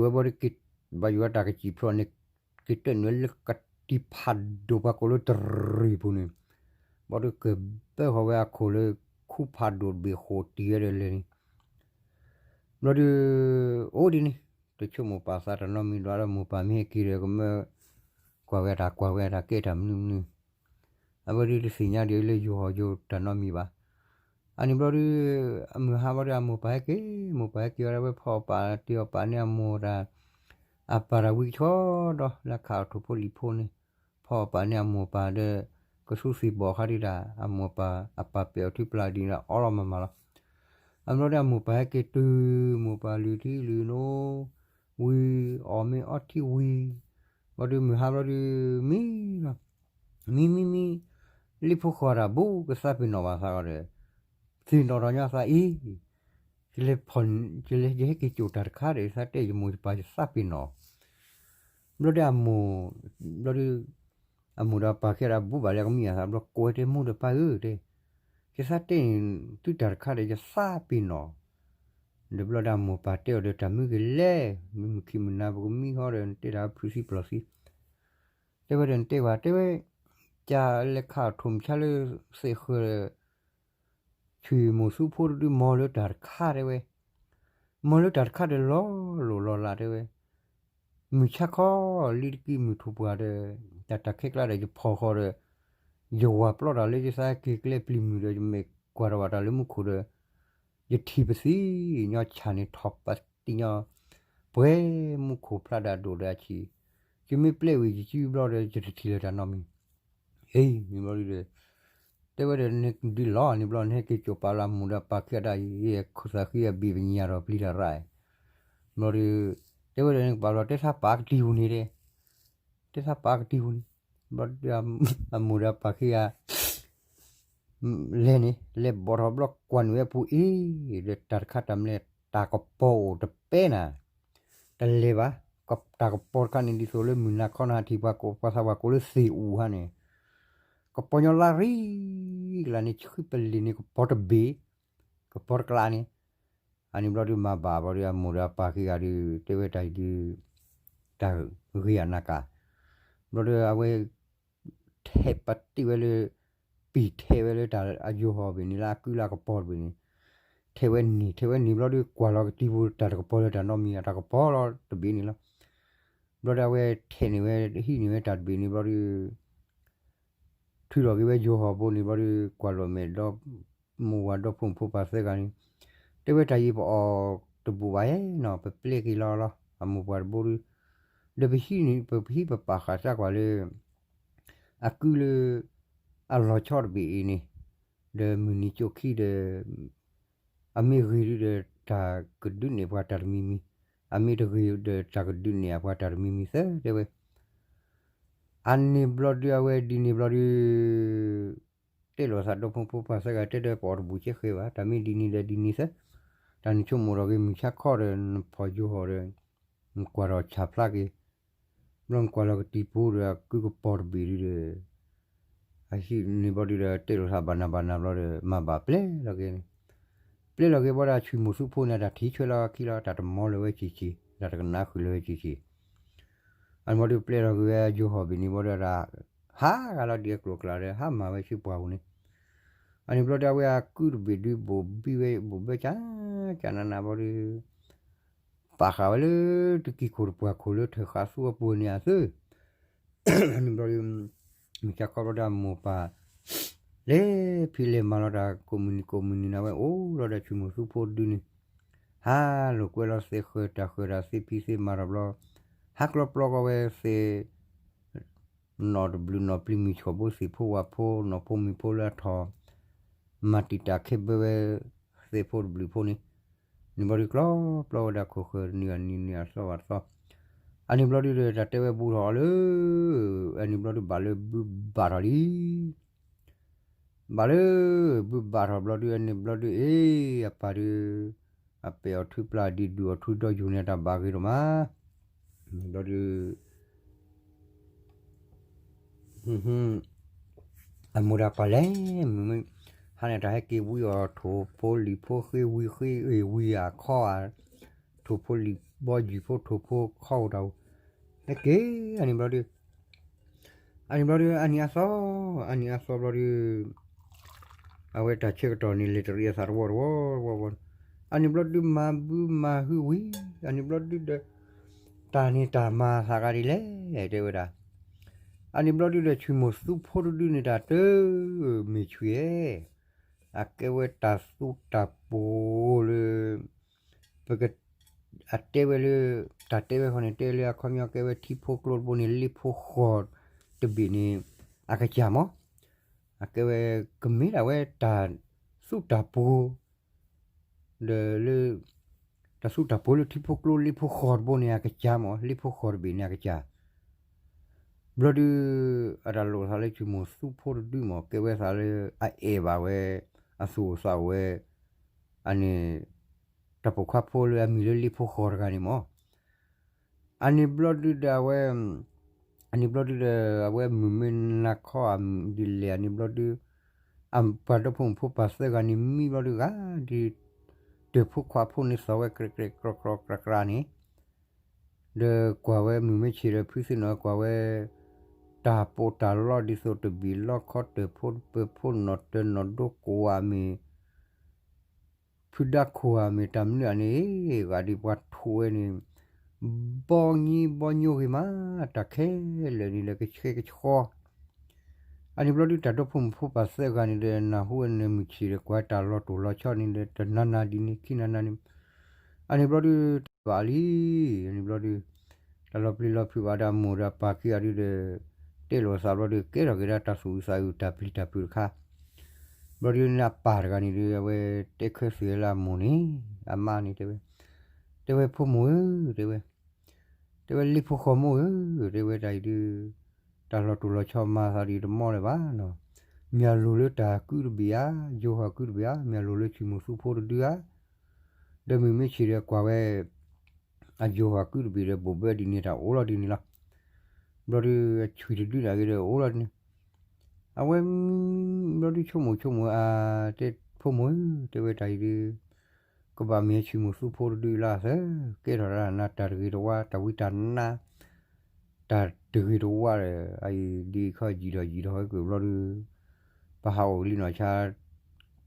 စိာ်ဝဲဘျီဒု ဘၣ်ယိၣ်ဝဲတၢ်ကစံၣ်ဖျိန့ၣ် က့ၤတၢၢ်နုာ်လၢကတံၤဖးဒိၣ်ပှၤကိးလၢတရံၣ်ပူၤန့ၣ်, ဘျီဒုကဘၢဃီၤဝဲအခိၣ်လၢခူဖးဒိၣ်တဘ့ၣ်ဃိာ်တံၢ်ဝဲဒီးလဲၤန့ၣ် ဘျီဒု အိၣ်ဒ်န့ၣ် တဆိကမိၣ်ပာ်သးတၢ်နီတမံၤဒွးဒီး မိၢ်ပၢ်မ့ၢ်ဟဲက့ၤဒီးကမၢ ကွၢ်ဝဲတၢ်ကွၢ်ဝဲတၢ်ကဲတၢ်မနုၤမနုၤ, အဝဲဒုတသ့ၣ်ညါဒံးလၢယိၤဟီၣ်ယိၤတၢ်နီတမံၤဘၣ်. အန့ၣ်ဘျီဒု အမုၢ်ဟါဘျီဒု အမိၢ်ပၢ်ဟဲက့ၤ, မိၢ်ပၢ်ဟဲက့ၤဝဲဒၣ်ဝဲ ဖီအီၣ်ပာ်တ့အီၣ်ပာ်န့ၢ်အမိၢ်တၢ် အပၢ်တၢ်ဝံကဆီဒီး လၢခးအီၣ်ထိၣ်ဖိလံာ်ဖိန့ၣ်, ဖီအီၣ်ပာ်န့ၢ်အမိၢ်ပၢ်ဒီး ကဆူသံၣ်ဘီၣ်အခါဒုတၢ် အမိၢ်ပၢ် အပၢ်ပဲာ်အီၤထံပျၢ်ဒ်န့ၣ် အီလီၤမၤမၤလီၤ. အဘျီဒု အမိၢ်ပၢ်ဟဲက့ၤတုၤ မိၢ်ပၢ်လုၢ်ထံလုၢ်နိ ဝံၤ အီၣ်မ့ၤအီထံဝံၤ, ဘျီဒု မုၢ်ဟါဘျီဒု မံလီၤ, မံမံမံ, လံဖိဃီၤတၢ်ဘူးကသးပ့ၤနီၣ်ဘၣ်သးဒီး သ့ၣ်နီၣ်ထီၣ်ညီသးအံၤ, ယလဲၤဖီၣ် ယလဲၤယဟဲက့ၤစိာ်တၢ်တခါဒီး ယသးတဲယမိၢ်ယပၢ်ယသးပ့ၤနီၣ်, ဘျီဒု အမိၢ် ဘျီဒု အမိၢ်ဒီးအပၢ်ခံဂၤဒီး ဘူးဘၣ်လၢအကမံအသး ဘျီကိးဝဲတဲ မိၢ်ဒီးပၢ်ဧၢ တဲ, ယသးတဲန့ၣ် သုတၢ်တခါဒီး ယသးပ့ၤနီၣ်, ဒီးဘျီဒု အမိၢ်ပၢ်တဲအီၤဒီး တၢ်မုၢ်ကလဲၤ မုၢ်မုၢ်ခံမုၢ်နၤ ပကမံဟီဒီး နတဲတၢ်ဖုးသံပျီၢ်သံ တဲဝဲဒီး နတဲဝဲ တဲဝဲ, ကလဲၤခးအီၣ်ထိၣ်မုၢ်ဆါလၢ သ့ၣ်ဃၢၤ ဆွံၣ်မိၢ်သူဖိတဒု မီၤလၢတၢ်တခါတဲဝဲ, မီၤလၢတၢ်တခါဒီးလီၤလိၢ်လီၤလးတဲဝဲ, မုၢ်ဆါခီ လံတကံမုၢ်ထူၣ်ပှၢ်ဒီး တၢ်တၢ်ခဲကျါဒီး ယဖီၣ်ဃီၤဒီး ယဝၤပျီတၢ်လၢယသးက့ၤကျဲပျံၤမုၢ်ဒီး ယမဲာ်ကွၢ်ထီၣ်ဘၣ်တၢ်လၢမူခိၣ်ဒီး ယထံၣ်ပသံၣ်ညီဆၣ်န့ၣ် ထီၣ်ပသံၣ်ညီ ပှဲၤမူခိၣ်ဖျါဒၣ်ဒိၣ်ဒီးအဆံး, ယမ့ၢ်ပျဲဝံၤယစုဘျီဒီး ယတထံၣ်လၢၤတၢ်နီတမံၤ, အံၤန့ၣ်ဘျီဒုဒီး တဲဝဲဒီး နဒုးလီၤန့ၣ်ဘျီ နဟဲက့ၤစိာ်ပာ်လၢအမိၢ်ဒီးအပၢ်ခံဂၤဒၣ်အံၤ ခိၣ်သးဃံအဘ့ၣ်ပညါဒီးပျံၤတၢ်ရၣ်, ဘျီဒု တဲဝဲဒီး နကပာ်လီၤ တဲသးပာ်ကတံၤပူၤန့ၣ်တဲ, တဲသးပာ်ကတံၤပူၤန့ၣ်, ဘျီဒု အမိၢ်ဒီးအပၢ်ခံဂၤ လဲၤန့ၣ် လဲၤဘီၣ်ထီၣ်ဘျီကွၢ်နုာ်ဝဲပူၤအံၤ ဒီးတၢ်တခါတၢ်မနုၤလဲၣ် တၢ်ကပီၤအိၣ်တပဲနၤ, တလဲၤဘၣ်, တၢ်ကပီၤတခါန့ၣ် ဒ်သိးလၢမုၢ်နၤခီနၤထံၣ်ပှၤကိး ပှၤသးပှၢ်ကိးလၢသ့ၣ်အူဟါန့ၣ်, ကပီၤညီလါရံ ကလါန့ၣ် ဆှံပလ့ၣ်န့ၣ် ကပီၤတဘ့ၣ်, ကပီၤတကျးန့ၣ်, အန့ၣ်ဘျီဒု မၤဘၣ်ဘျီဒု အမိၢ်ဒီးအပၢ်ခံဂၤဒု တဲဝဲတၢ်အံၤဒု တၢ်ဂ့ၤအနၢ်ကၣ်, ဘျီဒု အဝဲ ထဲးပာ်တ့ၢ်ဝဲလၢ ပံာ်ထဲးဝဲလၢတၢ်အယိၤဟီၣ်ဘ့ၣ်န့ၣ် လၢအကုလၢအကပီၤတဘ့ၣ်န့ၣ်, ထဲးဝဲန့ၣ် ထဲးဝဲန့ၣ်ဘျီဒု ကွၢ်လီၤကတံၤပူၤ တၢ်တကပီၤလၢတၢ်နီတမံၤ အတၢ်ကပီၤလီၤတဘ့ၣ်န့ၣ်လီၤ. ဘျီဒု အဝဲထဲးန့ၢ်ဝဲ ဟံးန့ၢ်ဝဲတၢ်တဘ့ၣ်န့ၣ်ဘျီဒု ထုးထီၣ်က့ၤဝဲယိၤဟီၣ်ဘိန့ၣ်ဘျီဒု ကွၢ်လီၤမဲာ်ဒီး မိၢ်ဝၤဒီဖိမုၣ်ဖိပၢ်သၢဂၤန့ၣ်, တဲဝဲတၢ်အံၤပအီၣ်တဘူးဘၣ်ဧါနီၤ ပပျဲက့ၤလီၤလီၤ အမိၢ်ပှၢ်တဘိဒု, ဒီးပဟံးန့ၣ် ပဟံးပပာ်ဃာ်စၢ်ကွၢ်လၢ အကုလၢ အလီၤဆီတဘ့ၣ်အံၤန့ၣ်, ဒီးမုၢ်နံၤကၠိခံဒီး အမ့ၢ်ဂ့ၤဒုဒီးတၢ်ကဒုးနဲၣ်ပှၤတၢ်တမံၤမံၤ, အမ့ၢ်တဂ့ၤဒီးတၢ်ကဒုးနဲၣ်အပှၤတၢ်တမံၤမံၤသၢတဲဝဲ အန့ၣ်ဘျီဒု အဝဲဒ်န့ၣ်ဘျီဒု တဲလိာ်သးဒီဖိဖိပၢ်သၢဂၤ တဲဒီးပအီၣ်တဘူးကဲဃဲဘၣ် တၢ်မ့ၢ်ဒ်န့ၣ်ဒီးဒ်န့ၣ်သၢ, တၢ်နဆိကမိၣ်ထီၣ်က့ၤမုၢ်ဆါခီဒီး နဖီၣ်ယိၤဟီၣ်ဒီး နကွၢ်ထီၣ်ဆၣ်ဖျါက့ၤ, ဘျီနကွၢ်လီၤကတံၤပူၤဒီး အကုကပီၤတဘ့ၣ်ဒုဒီး အဟံၣ်န့ၣ်ဘျီဒုဒီး တဲလိာ်သးဘၣ်နၤဘၣ်နၤဘျီဒီး မၤဘၣ်ပျဲလီၤက့ၤန့ၣ်, ပျဲလီၤက့ၤဘျီဒီး အဆွံၣ်မိၢ်သူဖိန့ၣ် တၢ်ထံၣ်ဆွဲလီၤခံလီၤ တၢ်တမီလၢၤဝဲဆံးဆံး တၢ်တကနၣ်ဃုာ်လၢၤဝဲဆံးဆံး, အန့ၣ်ဘျီဒုပျဲလီၤက့ၤဝဲယိၤဟီၣ်ဘ့ၣ်န့ၣ်ဘျီဒီး ဟးဂၤလီၤဒ်အကျိၤအကျဲဒီး ဟးမၤဝဲဆူပှၢ်ပူၤန့ၣ်, အန့ၣ်ဘျီဒုအဝဲအကုတဘ့ၣ်ဒု ဘိၣ်ဘံဝဲ ဘိၣ်ဘၢကၠး ကၠးနးနးဘျီဒု ပာ်ဃာ်ဝဲလၢ တကံၢ်ခိၣ်တပှၢ်ခိၣ်လၢထၢၣ်ဃးသူအပူၤန့ၣ်အသု, အန့ၣ်ဘျီဒု မုၢ်ဆါခီဘျီဒုအမိၢ်ပၢ် လဲၤဖံးလဲၤမၤလီၤတၢ်ကိးမုၢ်နံၤကိးမုၢ်နံၤန့ၣ် အဝဲအိၣ်လီၤဒီးဆွံၣ်မိၢ်သူဖိဒုန့ၣ်, ဟးလိာ်ကွဲလီၤသဲးဃၢၤတၢ်ဃၢၤတၢ်သ့ဖံသ့မၤထီၣ်ဘျီ, ဟးကျီပျီကီဝဲသဲး နီၣ်တဘျုးနီၣ်ပျံၤမုၢ်ဆှီၣ်ဘိသ့ၣ်ဖိဝၣ်ဖိ နီၢ်ဖိမံၤဖိလၢအထီၣ် မၤတံာ်တာ်ခဲဘၢဝဲ သဲးဖိတဘျုးဖိန့ၣ်, န့ၣ်ဘျီဒုကျီပျီဝဲဒၣ်ခိၣ်ဃၢၤနံၤအနံၤနံၤအသီဝၣ်သီ, အန့ၣ်ဘျီဒုဒီး တၢ်တဲဝဲဘူးထီၣ်အီၤလၢ အန့ၣ်ဘျီဒုဘၣ်လၢဘုဘၣ်ထီၣ်လံ ဘၣ်လၢ ဘုဘၣ်ထီၣ်ဘျီဒု အန့ၣ်ဘျီဒု အ့ အပၢ်ဒု အပဲာ်အီၤထုပျၢ်ဒံးဒုးအီၤထုဒီယူၢ်န့ၣ် တၢ်ဘၣ်ဂ့ၤဒိၣ်မး, ဘျီဒု အမိၢ်ဒီးပှၤလဲၤမုာ်မ့ၢ် ဟါန့ၣ်တၢ်ဟဲက့ၤဝံအီၤ ထိၣ်ဖိလံၤဖိဃ့ဝံၤဃ့ အ့ၣ်ဝံၤအခီဧါ, ထိၣ်ဖိလံၤဘီယံၤဖိထိၣ်ဖိခီဧိၤတၢ်ဧိၤ, ဟဲက့ၤ အန့ၣ်ဘျီဒု အန့ၣ်ဘျီဒု အနံၤအါသီ, အနံၤအါသီဘျီဒု အဝဲတၢ်ဆၢကတီၢ်န့ၣ် လဲၤတရံးအသးတဝီတဝီတဝီဝီ, အန့ၣ်ဘျီဒုမၤဘုမၤဟုဝံၤ, အန့ၣ်ဘျီဒုဒီး တၢ်န့ၣ်တၢ်မၤသးဂၤဒ်လဲၣ် တဲဝဲဒၣ်, အန့ၣ်ဘျီဒုဒီး ဆွံၣ်မိၢ်သူဖိတဒုန့ၣ် တၢ်တမ့ၢ်ဆွံၣ်ဧဲ, အကဲဝဲတၢ်သူတၢ်ပိၤလၢ ပက အတဲဝဲလၢ တၢ်တဲဝဲဃီန့ၣ် တဲလၢအခီပညီကဲဝဲထံဖိကျိတဘိန့ၣ် လ့ဖိဃီၤတဘ့ၣ်န့ၣ် အကစၢ်မး, အကဲဝဲ ကမ့ၢ်ဒၣ်ဝဲတၢ်သူတၢ်ပိၤ ဒီးလၢ တၢ်သူတၢ်ပိၤလၢထံဖိကျိလ့ဖိဃီၤတဘိန့ၣ် အကစၢ်မး လ့ဖိဃီၤတဘ့ၣ်န့ၣ်အကစၢ် ဘျီဒု အတၢ်လိၣ်သးလၢဆွံၣ်မိၢ်သူဖိတဒုမး ကဲဝဲသးလၢအအဲၣ်ဘၣ်ဝဲ အသူၣ်အိၣ်သးအိၣ်ဝဲ အန့ၣ် တၢ်ပိာ်ခွါဖိလၢအမံၤလၢလ့ဖိဃီၤတဂၤန့ၣ်မး အန့ၣ်ဘျီဒုဒီးအဝဲ အန့ၣ်ဘျီဒုဒီး အဝဲမုၢ်မ့ၢ်နၤခီ ဒ်လဲၣ်အန့ၣ်ဘျီဒု အပှၤဒီဖိမုၣ်ဖိပၢ်သၢဂၤန့ၣ် မံဘျီဒုဂၤဒ် တၢၢ်ဖိခွါဖိန့ၣ်သီၣ်ဝဲ ကြဲးကြဲးကြီကြီကြၤကြၤန့ၣ် ဒီးကွၢ်ဝဲမုၢ်မ့ၢ်ဆ့ၣ်ဒီး ဖုသ့ၣ်နီၣ်ကွၢ်ဝဲ တၢ်ပိာ်တၢ်လီဒ်သိးတဘ့ၣ်လီခီ တၢၢ်ဖိတပၢၤဖိ နီၣ်တၢၤနီၣ်ဒိကိးဝၤမ့ၢ် ဖုဒါခိၣ်ဧါမ့ၢ်တၢ်မနုၤဧါန့ၣ် ဂၤဒ်ပှၤထိးဝဲန့ၣ် ဘီညံဘီညိဂ့ၤမး တၢ်ခဲလၢာ်န့ၣ်လၢကဆှဲကဆှီ အန့ၣ်ဘျီဒုတၢ်ဒီဖိမုၣ်ဖိပၢ်သၢဂၤန့ၣ်ဒီး နၢ်ဟူဝဲန့ၣ်မုၢ်ဆ့ၣ်ဒီး ကွၢ်တၢ်လီၤတိၢ်လီၤဆီန့ၣ်ဒီး တနၤနၤဒ်န့ၣ် ခံနၤနၤန့ၣ် အန့ၣ်ဘျီဒု တဘၣ်လံ အန့ၣ်ဘျီဒု တၢ်လီၤပျံၤလီၤဖုးဘၣ်ဒီးအမိၢ်ဒီးအပၢ်ခံဂၤဒုဒီး တဲလိာ်အသးဘျီဒု ကဲထီၣ်က့ၤဒၣ်တၢ်သူၣ်အုးသးအုးတၢ်ပျံၤတၢ်ဖုးတခါ ဘျီဒုန့ၣ်အပၢ်တဂၤန့ၣ်ဒီး အဝဲတဲခဲသုးလၢအမိၢ်န့ၣ် အမါန့ၣ်တဲဝဲ တဲဝဲဖိမိၢ်ဧၢ တဲဝဲ တဲဝဲလ့ဖိဃီမိၢ်ဧၢ တဲဝဲတၢ်အံၤဒု တၢ်လီၤတိၢ်လီၤဆီမၤသးဒ်တမီလၢၤဘၣ်နီၤ မ့ၢ်အလိၤလၢတၢ်ကုတဘ့ၣ်ဧါ ယိၤဟီၣ်ကုတဘ့ၣ်ဧါ မ့ၢ်အလိၤလၢဆွံၣ်မိၢ်သူဖိတဒုဧါ ဒီးမုၢ်မ့ၢ်ဆ့ၣ်ဒီးကွၢ်ဝဲ အယိၤဟီၣ်ကုတဘ့ၣ်ဒီး ဘိၣ်ဘၢဒ်န့ၣ် တၢ်အိၣ်လီၤဒ်န့ၣ်လီၤ. ဘျီဒု အဆွံၣ်တဒုန့ၣ်ဂ့ၤဒီး အိၣ်လီၤဒ်န့ၣ် အဝဲ ဘျီဒုဆိကမိၣ်ဆိကမိၣ်အါ တဲဖိမိၢ်ဧၢ တဲဝဲတၢ်အံၤဒု ကဘၣ်မ့ၢ်အဆွံၣ်မိၢ်သူဖိတဒုလၢအသၢ ကဲထီၣ်တၢ်နးတၢ်တဂ့ၤတဝါ တၢ်ဝံတၢ်နါ တၢ်တဂ့ၤတဝါဒီး အအံၤဒ်ခီယံာ်ထီၣ်ယံာ်ထီၣ်ဟဲကွံာ်ဘျီဒု ပဟးအိၣ်လံနီၢ်ဆါ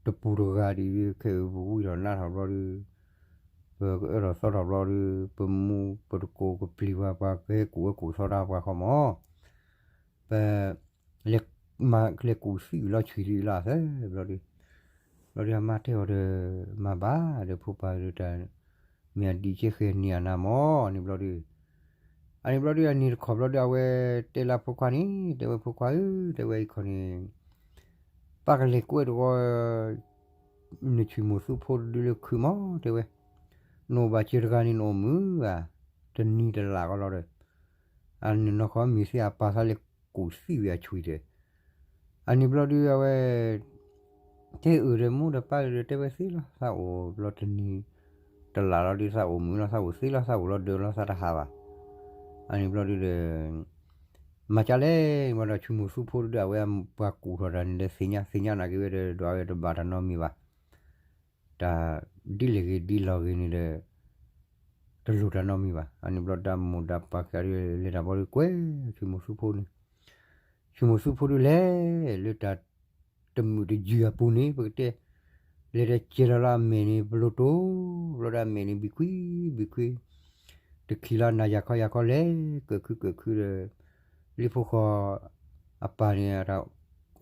တပူၤတဂၤဒ်ဒု ခဲအံၤပဝံထီၣ်နါထီၣ်ဘျီဒု ပကအၢထီၣ်သီထီၣ်ဘျီဒု ပမူပတကိးကပျံၤပှၤ ပှၤကဟဲကူၣ်ဝဲကူၣ်သီတၢ်ပှၤဃီမး ပ လဲၤကူၣ်သံလီၤဆွံၣ်လံလီၤသၢဘျီဒု ဘျီဒုအမါတဲအီၤဒီး မၤဘၣ်ဒီးဖိပၢ်ဒီးတၢ် မ့ၢ်အဒံးကဲဃဲၤန့ၢ်အနါမး အန့ၣ်ဘျီဒု အန့ၣ်ဘျီဒု အနံၤတခီဘျီဒု အဝဲတဲလၢဖိခွါန့ၣ် တဲဝဲဖိခွါဧၢ တဲဝဲအံၤခီန့ၣ် ပၢ်ကလဲၤကွဲတဝီ နဆွံၣ်မိၢ်သူဖိတဒုလၢခုမး တဲဝဲ နအိၣ်ဘၣ်စၢၤတဂၤန့ၣ် နအိၣ်မုာ်ဧါ တနံၤတလၢ်ကီလီၤဒီး အန့ၣ်နီၢ်ခီမ့ၢ်သ့ၣ်အပၢ်သးလဲၤကူၣ်သံဝံၤအဆွံၣ်ဒီး အန့ၣ်ဘျီဒု အဝဲ တဲအုၣ်ဒီးမိၢ်ဒီးပၢ်ဒီးတဲဝဲသ့လီၤ သးအိၣ်ဘျီတနံၤ တလးလီၤဒုး သးအိၣ်မုာ်လီၤ သးအိၣ်သ့လီၤ သးအိၣ်လီၤဒၢးလီၤ သးတဟးဘၣ်. အန့ၣ်ဘျီဒုးဒီး မၤကၢ်လဲၣ် ဘၣ်ဒီးဆိမိၣ်သူဖိဒုးဒီး အဝဲပှၤကူၣ်ထီၣ်တၢ်န့ၣ်ဒီးသ့ၣ်ညါ သ့ၣ်ညါနာ်က့ဝဲဒီး ဒီးအဝဲတဘၣ်တၢ်နီတမံၤဘၣ်. တၢ်ဒ်လဲၣ်ဂ့ၤဒ်လဲၣ်ဂ့ၤန့ၣ်ဒီး တလိၣ်တၢ်နီတမံၤဘၣ်. အန့ၣ်ဘျီဒုး အမိၢ်ဒီးပၢ်ခံဂၤဒုးလဲၤတၢ်ဘျီဒုး ကွဲဆိမိၣ်သူဖိန့ၣ် ဆိမိၣ်သူဖိဒုးလဲၤလၢတၢ်တမုာ်တယုၢ်အပူၤန့ၣ် ပကတဲ လဲၤဒီးကဲၤလီၤလၢအမဲာ်န့ၣ် ပလိၣ်တိၢ် ဘျီဒုးအမဲာ်န့ၣ် ဘံခွံဘံခွံ တခံးလီၤ နၤယၤခီယၤခီလဲၤ ကၢၣ်ခုကၢၣ်ခုဒီး လံဖိဃီအပၢ်န့ၣ် တၢ်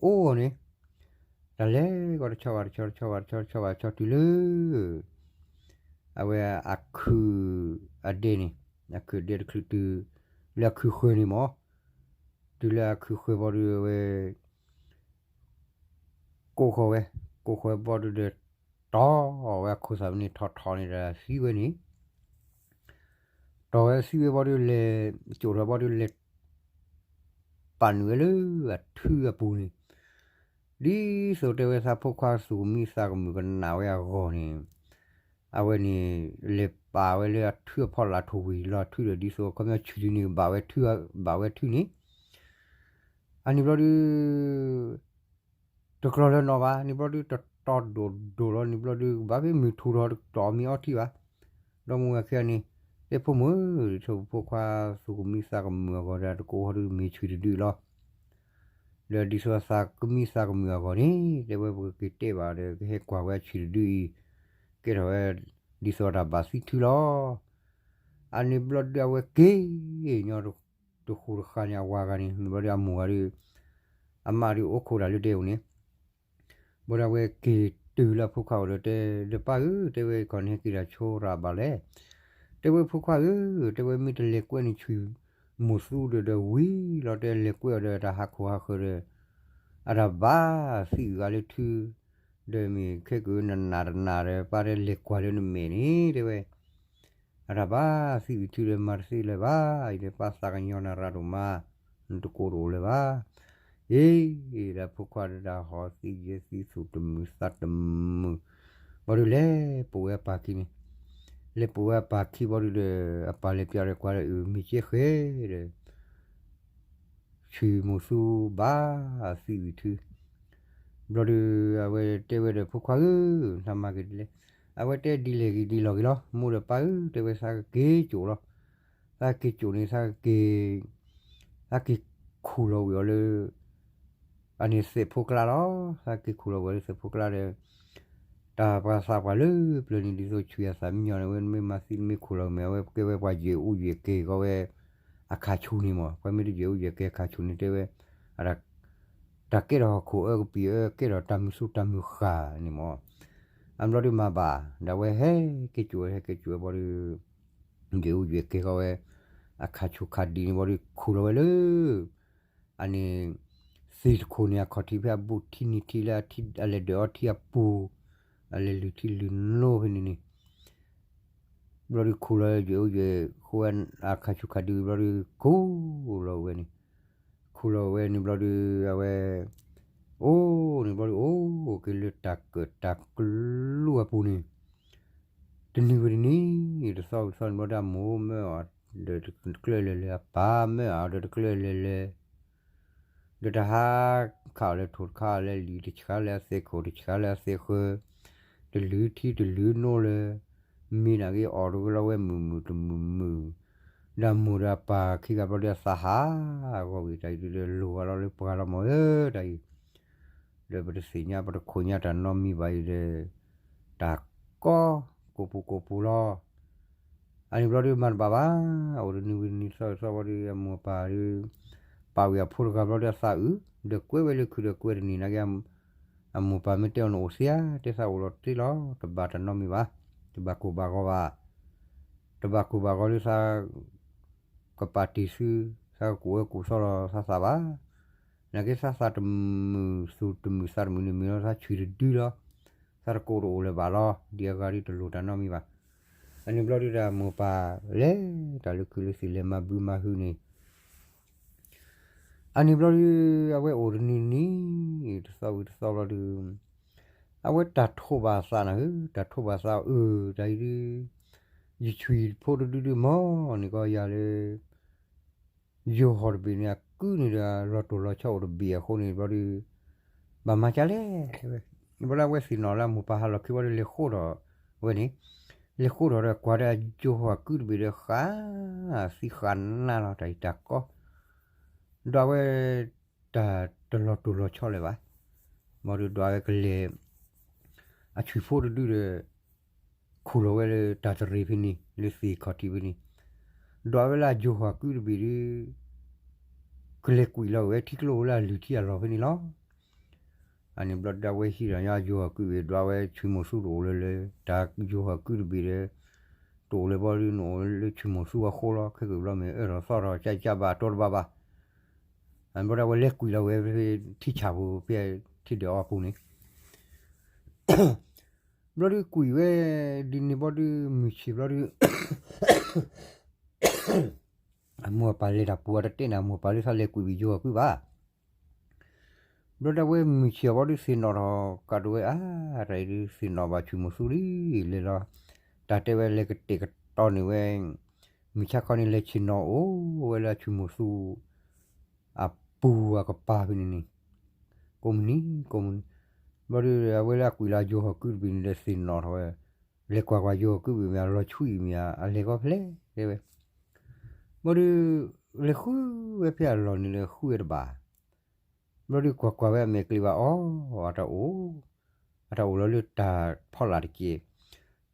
အိၣ်န့ၣ် တၢ်လဲၤကီးတဆီဘၣ်တဆီ တဆီဘၣ်တဆီ တဆီဘၣ်တဆီ တုၤလၢ အဝဲအခုးအဒဲန့ၣ် အခုးအဒဲတချုးတုၤ လၢအခုးဃၢၤန့ၣ်မၢ် တုၤလၢအခုးဃၢၤဘျီဒုးအဝဲ ကိးဃီၤဝဲ ကိးဃီၤဝဲဘျီဒုးဒီး တီၢ်ဝဲအခိၣ်သးဝဲန့ၣ် ထီၣ်ထီၣ်န့ၣ်ဒီးသံဝဲန့ၣ် တီၢ်ဝဲသံဝဲဘျီဒုးလဲၤ ကၠိာ်ထီၣ်ဘျီဒုးလဲၤ ပာ်နုာ်ဝဲလၢအထုအပူၤန့ၣ် ဒ်သိးတဲဝဲသးဖိခွါသူၣ်ကမံသးကမုာ်ကနၣ်ဝဲအဂီၢ်န့ၣ် အဝဲန့ၣ် လဲၤပာ်ဝဲလၢအထုအဖီလာ်ထိၣ်ဝံၤလီၤ ထုဒီးဒ်သိးအခီပညီဆံးဒုန့ၣ် ဘၣ်ဝဲထု ဘၣ်ဝဲထုန့ၣ် အန့ၣ်ဘျီဒုး တကြၢးလၢၤနီၣ်ဘၣ် န့ၣ်ဘျီဒုး တတီဒိၣ်ဒိၣ်လီၤ န့ၣ်ဘျီဒုး ဘၣ်ဖဲမုၢ်ထူၣ်ထီၣ်တတီၢ်မ့ၢ်အီထံဘၣ် ဒီးမိၢ်ဝဲခံဂၤန့ၣ် တဲဖိမုၣ်ဧၢ ဒ်သိးပဖိခွါသူၣ်ကမံသးကမုာ်အဂီၢ်ဒီး တကိးဟီဒုးမ့ၢ်ဆံးတဒုလီၤ ဒီးဒ်သိးအသးကမံသးကမုာ်အဂီၢ်န့ၣ် တဲဝဲပကက့ၤတဲဘၣ်ဒီး ကဟဲကွၢ်ဝဲအဆံးတဒုအံၤ ကဲထီၣ်ဝဲ ဒ်သိးတၢ်ဘၣ်သံထုလီၤ အန့ၣ်ဘျီဒုးအဝဲက့ၤညီ တဃိးတဃာ်န့ၣ် အဝၤဂၤန့ၣ် န့ၣ်ဘျီဒုးအမိၢ်ဂၤဒုး အမါဒုးအိၣ်ခိးတၢ်လၢတဲအီၤန့ၣ် ဘၣ်ဒီးအဝဲက့ၤတုၤလၢအဖိခွါအိၣ်ဒီးတဲ ဒီးပၢ်ဧၢ တဲဝဲ ကီၢ်န့ၣ်ဟဲက့ၤတၢ်ဆိရၣ်ဘၣ်လဲၣ် တဲဝဲဖိခွါဧၢ တဲဝဲမ့ၢ်တလဲၤကွဲန့ၣ်ဆံးမိၢ်သူဒီး ဒီးဝံၤလီၤ တဲလဲၤကွဲအီၤဒီးတၢ်ဟးခိၣ်ဟးဃၢၤဒီး အတၢ်ဘၣ်သံအုၣ်အါလၢထု ဒီးမ့ၢ်ခဲကနနၣ်တနၣ်ဒီး ပၢ်တဲလဲၤကွၢ်လၢနမဲာ်န့ၣ် တဲဝဲ အတၢ်ဘၣ်သံအုၣ်ထုဒီးမၤတသ့လၢၤဘၣ်အံၤဒီး ပၢ်သးကညီၤနၤရၣ်ဒိၣ်မး နတကိးတအိၣ်လၢၤဘၣ် အ့ ဒီးဖိခွါဒီးတၢ်ဟီၣ်သံယဲၢ်သံသူၣ်တမုာ်သးတမုာ် ဘၣ်ဒီးလဲၤပိာ်ဝဲအပၢ်ခံန့ၣ် လဲၤပိာ်ဝဲအပၢ်ခံဘၣ်ဒီး အပၢ်လဲၤပျးဒီးကွၢ်ဒီးအုၣ်မ့ၢ်ကဲဃဲဒီး ဆံးမိၢ်သူဘၣ်သံအုၣ်ထု ဘျီဒုး အဝဲတဲဝဲဒီးဖိခွါဧၢ နမၤက့ၤဒ်လဲၣ် အဝဲတဲဒ်လဲၣ်ဂ့ၤဒ်လဲၣ်ဂ့ၤလီၤ မိၢ်ဒီးပၢ်ဧၢ တဲဝဲသးကက့ၤကၠိာ်လီၤ သးက့ၤကၠိာ်န့ၣ် သးကက့ၤ သးက့ၤခူၣ်လီၤဝံၤအီၤလၢ အန့ၣ်သဲးဖိကျါလီၤ သးက့ၤခူၣ်လီၤဝံၤအီၤလၢသဲးဖိကျါဒီး တၢ်ပှၤသးပှၢ်လၢပျၢၤန့ၣ် ဒ်သိးဆံးအသးမံညီန့ၣ် အဝဲမ့ၢ်မၤသံမ့ၢ်ခူၣ်လီၤမ့ၢ် အဝဲကဲဝဲပှၤယဲၢ်အိၣ်ယဲၢ်ကဲၤကီးဝဲ အခါဆူၣ်န့ၣ်မး ပှၤမ့ၢ်တယဲၢ်အိၣ်ယဲၢ်ကဲၤအခါဆူၣ်န့ၣ် တဲဝဲ တၢ်ကဲထီၣ်ဟီၣ်ခိၣ်အၢကပံာ်အၢ ကဲထီၣ်တၢ်မုၢ်သူတၢ်မုၢ်ဃၢ်န့ၣ်မး အဘျီဒုးမၤဘၣ် ဒီးအဝဲဟဲက့ၤကၠိာ်ဝဲ ဟဲက့ၤကၠိာ်ဝဲဘျီဒုး ယဲၢ်အိၣ်ယဲၢ်ကဲၤကီးဝဲ အခါဆူၣ်ခါဒံးန့ၣ်ဘျီဒုး ခူၣ်လီၤဝဲလၢ အန့ၣ် သ့ၣ်တခိၣ်န့ၣ် အခီၣ်ထံးဖဲအဘူးထံနံၤထံလၢအလဲၤဒၢးအီထံအပူၤ အလဲၤလုၢ်ထံလုၢ်နိဖဲန့ၣ်န့ၣ် ဘျီဒုးခူၣ်လီၤယဲၢ်အိၣ်ယဲၢ် ဃိဝဲအခါဆူၣ်ခါဒံးဘျီဒုး ခူၣ်လီၤဝဲန့ၣ် ခူၣ်လီၤဝဲန့ၣ်ဘျီဒုး အဝဲ အိၣ်န့ၣ်ဘျီဒုး အိၣ်က့ၤလၢတၢ်ကၢၣ်တၢ်ကျူအပူၤန့ၣ် တနံၤဝံၤတနံၤ တသီဝံၤတသီန့ၣ်ဘျီဒုး အမိၢ်မၢအီၤဒီးတကျၢၢ်လဲၤလဲၤ အပၢ်မၢအီၤဒီးတကျၢၢ်လဲၤလဲၤ ဒီးတဟါခးအီၤလၢထိၣ်တခါလၢလံာ် တဆှါလၢအသဲခိၣ် တဆှါလၢအသဲဃၢၤ တလုၢ်ထံတလုၢ်နိလၢ မ့ၢ်နာ်က့အီၤတဂ့ၤလီၤဝဲမုာ်မုာ်တမုာ်မုာ် ဒီးအမိၢ်ဒီးအပၢ်ခံဂၤဘျီဒုးအသးဟးဂီၤဝံၤတၢ်အံၤဒုးဒီး လိၤဂၤလီၤလၢပှၤလီၤမၢ်ဧၢ တၢ်အံၤ ဒီးပတသ့ၣ်ညါပတခိၣ်ညါတၢ်နီတမံၤဘၣ်အံၤဒီး တၢ်ကီကိးပူၤကိးပူၤလီၤ. အန့ၣ်ဘျီဒုးမၤတဘၣ်ဘၣ်, အိၣ်တနံၤဝံၤတနံၤသီဝံၤသီဘျီဒုး အမိၢ်အပၢ်ဒုး ပာ်ဝံၤအဖိတဂၤဘျီဒုးအသးအုး, ဒီးကွဲဝဲလၢခုးဒီးကွဲတနံၤနာ်က့ အမိၢ်အပၢ်မ့ၢ်တဲအီၤနအိၣ်သ့ဧါ, တဲသးအိၣ်လီၤတသ့လီၤ, တဘၣ်တၢ်နီတမံၤဘၣ်, တဘၣ်ကိၢ်ဘၣ်ဂီၤဘၣ်, တဘၣ်ကိၢ်ဘၣ်ဂီၤလၢသး ကပာ်တ့ၢ်သု, သးကကူၣ်အၢကူၣ်သီလီၤသးသးဘၣ်. နာ်က့သးသးတမုာ်သူၣ်တမုာ်သးတမုာ်န့ၣ် မ့ၢ်လီၤသးဆံးတဒုလီၤ, သးတကိးတအိၣ်လၢၤဘၣ်လီၤ, ဒ်အဂၤဒ်တလိၣ်တၢ်နီတမံၤဘၣ်. အန့ၣ်ဘျီဒုးဒီးအမိၢ်အပၢ်လဲၤတၢ်လၢခုးလၢသ့ၣ်လဲၤမၤဘုမၤဟုန့ၣ် အန့ၣ်ဘျီဒုး အဝဲအိၣ်တနံၤနံၤ တသီဝံၤတသီဘျီဒုး အဝဲတၢ်ထိးဘၣ်သးနၤဧၢ, တၢ်ထိးဘၣ်သးအၢ တၢ်အံၤဒုး ယဆွံၣ်ဖိတဒုဒုမ့ၢ်န့ၣ်ကီးယၤလၢ ယိၤဟီၣ်တဘ့ၣ်န့ၣ် အကုၢ်န့ၣ်ဒီး လီၤတိၢ်လီၤဆီအိၣ်တဘ့ၣ်အဃိန့ၣ် ဘျီဒုး ဘၣ်မၤကၢ်လဲၣ် တဲဝဲ. ဘျီဒၣ်ဝဲသ့ၣ်နီၣ်လၢအမိၢ်ပၢ်ဟးလီၤခံဘျီဒုး လဲၤဃိထီၣ်ဝဲန့ၣ်, လဲၤဃိထီၣ်ဒီး ကွၢ်ဒီးယိၤဟီၣ်အကုၢ်တဘ့ၣ်ဒီး ဃးသံဃးနါလီၤ တၢ်အံၤတၢ်ကီ ဒွးဝဲ တၢ်တလီၤတိၢ်လီၤဆီလၢၤဘၣ်. ဘျီဒုးဒွးဝဲကလဲၤ အဆွံၣ်ဖိတဒုဒီး ခူၣ်လီၤဝဲလၢတၢ်တရံးဖဲန့ၣ် လၢသ့ၣ်ခီၣ်ထံးဖဲန့ၣ်, ဒွးဝဲလၢအယိၤဟီၣ်ကုၢ်တဘ့ၣ်ဒုး ကလဲၤကွံာ်လီၤဝဲထံကျိလၢအလုၢ်ထံအလီၢ်ဖဲန့ၣ်လီၤ. အန့ၣ်ဘျီဒၣ်ဝဲဟံးဒီးညီယိၤဟီၣ်ကုၢ်ဘ့ၣ် ဒွးဝဲဆွံၣ်မိၢ်သူတအိၣ်လၢၤလၢ တၢ်ယိၤဟီၣ်ကုၢ်တဘ့ၣ်ဒီး တအိၣ်လၢၤဘျီဒုး နအိၣ်လၢဆွံၣ်မိၢ်သူအဃိလီၤ. ခဲကဘျီမ့ၢ်အၢၣ်လီၤသီထီၣ် ကၢ်ကၢ်ဘၣ်အတီတဘၣ်ဘၣ်. အဘျီဒၣ်ဝဲလဲၤကွံာ်လီၤဝဲဖဲထံဆၣ်ပူၤ ဖဲထံဒၢးအီပူၤန့ၣ် ဘျီဒုးကွံာ်ဝဲ ဒ်န့ၣ်ဘျီဒုး မုၢ်ဆ့ၣ်ဘျီဒုး အမိၢ်အပၢ်လဲၤတၢ်ပူၤအတတဲန့ၣ် အမိၢ်အပၢ်လၢသးလဲၤကွံာ်ဘၣ်ယိၤဟီၣ်ကုၢ်ဘၣ်. ဘျီဒၣ်ဝဲမုၢ်ဆ့ၣ်အဘျီဒုးသ့ၣ်နီၣ်ထီၣ်ကးဒိၣ်ဝဲ အါ တၢ်အံၤဒုးသ့ၣ်နီၣ်ဘၣ်ဆွံၣ်မိၢ်သူလံ လဲၤလီၤ. တၢ်တဲဝဲလဲၤကတဲာ်ကတီၤန့ၢ်ဝဲ မုၢ်ဆါခီန့ၣ် လဲၤဆ့ၣ်နီၤအိၣ်ဝဲလၢအဆွံၣ်မိၢ်သူ အပူၤအကပၤဖဲန့ၣ်န့ၣ် ကိးမုၢ်နံၤ ကိးမုၢ်နံၤ ဘျီဒုး အဝဲလၢအကွံာ်လီၤယိၤဟီၣ်ကုၢ်တဘ့ၣ်န့ၣ်ဒီးသ့ၣ်နီၣ်ထီၣ်ဝဲ လဲၤကွၢ်ကွၢ်ယိၤဟီၣ်ကုၢ်ဘ့ၣ်မ့ၢ် အလီၤဆှံအံၤမ့ၢ် အလဲၤကီဖဲလဲၣ် တဲဝဲ. ဘျီဒုး လဲၤဃုဝဲဖဲအလီၢ်န့ၣ်ဒီးဃုဝဲတဘၣ်. ဘျီဒုးကွၢ်ကွၢ်ဝဲအမဲာ်ကျ့ဘၣ်အီၤ အတၢ်အိၣ် အတၢ်အိၣ်လီၤလၢတၢ်ဖီလာ်တက့ၢ်.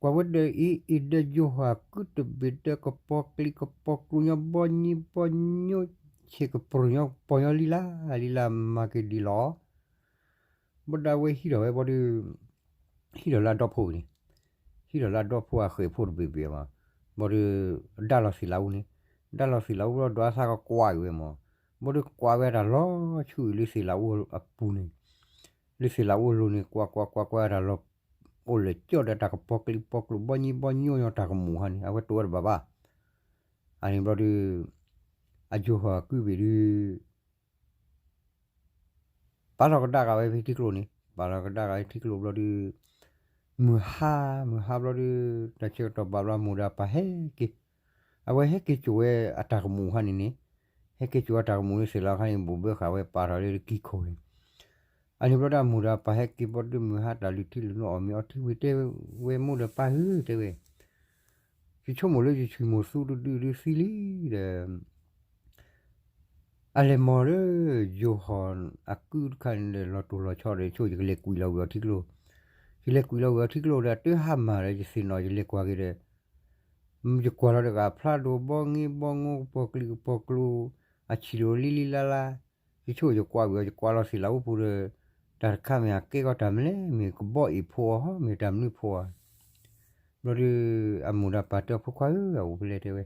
ကွၢ်ဝဲဒီးအံၤအံၤဒီးယိၤဟီၣ်ကုၢ်တဘ့ၣ်ဒီးကပီၤကျံးကပီၤကျိၤညီဘီညီဘီညီ ဆ့ၣ်ကပြၢၢ်ညီကပီၤညီလံလၢ်လံလၢ် မၤက့ၤဒ်လီၤ. ဘၣ်ဒၣ်ဝဲဟံးထီၣ်ဝဲဘျီဒုး ဟံးထီၣ်လၢအဒီဖိန့ၣ် ဟံးထီၣ်လၢအဒီဖိအဃဲၢ်ဖိတဘ့ၣ်ဘ့ၣ်မး ဘျီဒုး ဒၣ်လီၤသ့ၣ်လးအူန့ၣ် ဒၣ်လီၤသ့ၣ်လးအူဘျီဒွးသးကကွၢ်အံၤဝဲမး ဘျီဒုးကွၢ်ဝဲတၢ်လီၤဆူၣ်အံၤလၢသ့ၣ်လးအူအပူၤန့ၣ် လၢသ့ၣ်လးအူအလိၤန့ၣ် ကွၢ်ကွၢ်ကွၢ်ကွၢ်တၢ်လီၤ အိၣ်လၢာ်ကၠီၣ်ဒီးတၢ်ကပီၤကျံးကပီၤကျိၤဘီညီဘီညီညီတၢ်ကမူၣ်ဟါန့ၣ် အဝဲတိၢ်ဝဲတဘၣ်ဘၣ်. အန့ၣ်ဘျီဒုး အယိၤဟီၣ်အကုၢ်ဘ့ၣ်ဒုး ပာ်လီၤကဒါက့ၤဝဲဖဲထံကျိန့ၣ် ပာ်လီၤကဒါက့ၤဝဲထံကျိဘျီဒုး မုၢ်ဟါ မုၢ်ဟါဘျီဒုး တၢ်ဆၢကတီၢ်ဘၣ်ဘျီအမိၢ်ဒီးအပၢ်ဟဲက့ၤ အဝဲဟဲက့ၤစိာ်ဝဲအတၢ်ကမူၣ်ဟါန့ၣ်န့ၣ် ဟဲက့ၤစိာ်အတၢ်ကမူၣ်လၢသ့ၣ်လးခါန့ၣ် ဘိၣ်ဘၢဃာ်ဝဲပာ်ထီၣ်လၢကံၢ်ခိၣ်န့ၣ် အန့ၣ်ဘျီဒုးအမိၢ်ဒီးအပၢ်ဟဲက့ၤဘျီဒုး မုၢ်ဟါတၢ်လုၢ်ထံလုၢ်နိအီၣ်မ့ၤအီထံဝံၤတဲဝဲ မိၢ်ဒီးပၢ်ဧၢ တဲဝဲ ယဆိကမိၣ်လၢယဆွံၣ်မိၢ်သူတဒုဒုသံလံဒီး အလဲၤမၤလၢ ယိၤဟီၣ်အကုၢ်တခါန့ၣ်ဒီး လီၤတိၢ်လီၤဆီဒီး ဆိယကလဲၤကွံာ်လီၤဝံၤအီၤထံကျိ, ယလဲၤကွံာ်လီၤဝံၤအီၤထံကျိဒီး တဟါမၢ်ဒီး ယသ့ၣ်နီၣ် ယလဲၤကွၢ်က့ၤဒီး ယကွၢ်လီၤတဂၤ ဖျါဒိၣ်ဘီင့ဘီငိ ကပီၤကျံးကပီၤကျိ အဆံၣ်ဒိၣ်လံလံလါလါ, ယဆိယကွၢ်ဝံၤအီၤ ယကွၢ်လီၤသ့ၣ်လးအူပူၤဒီး တၢ်တခါမ့ၢ်အကဲကီတၢ်မနုၤလဲၣ်, မ့ၢ်ကဘီအ့ၣ်ဖိအီၤ မ့ၢ်တၢ်မနုၤဖိအီၤ ဘျီဒုး အမိၢ်ဒီးပၢ်တဲအီၤ ဖိခွါဧၢ, အအိၣ်ဖဲလဲၣ်တဲဝဲ.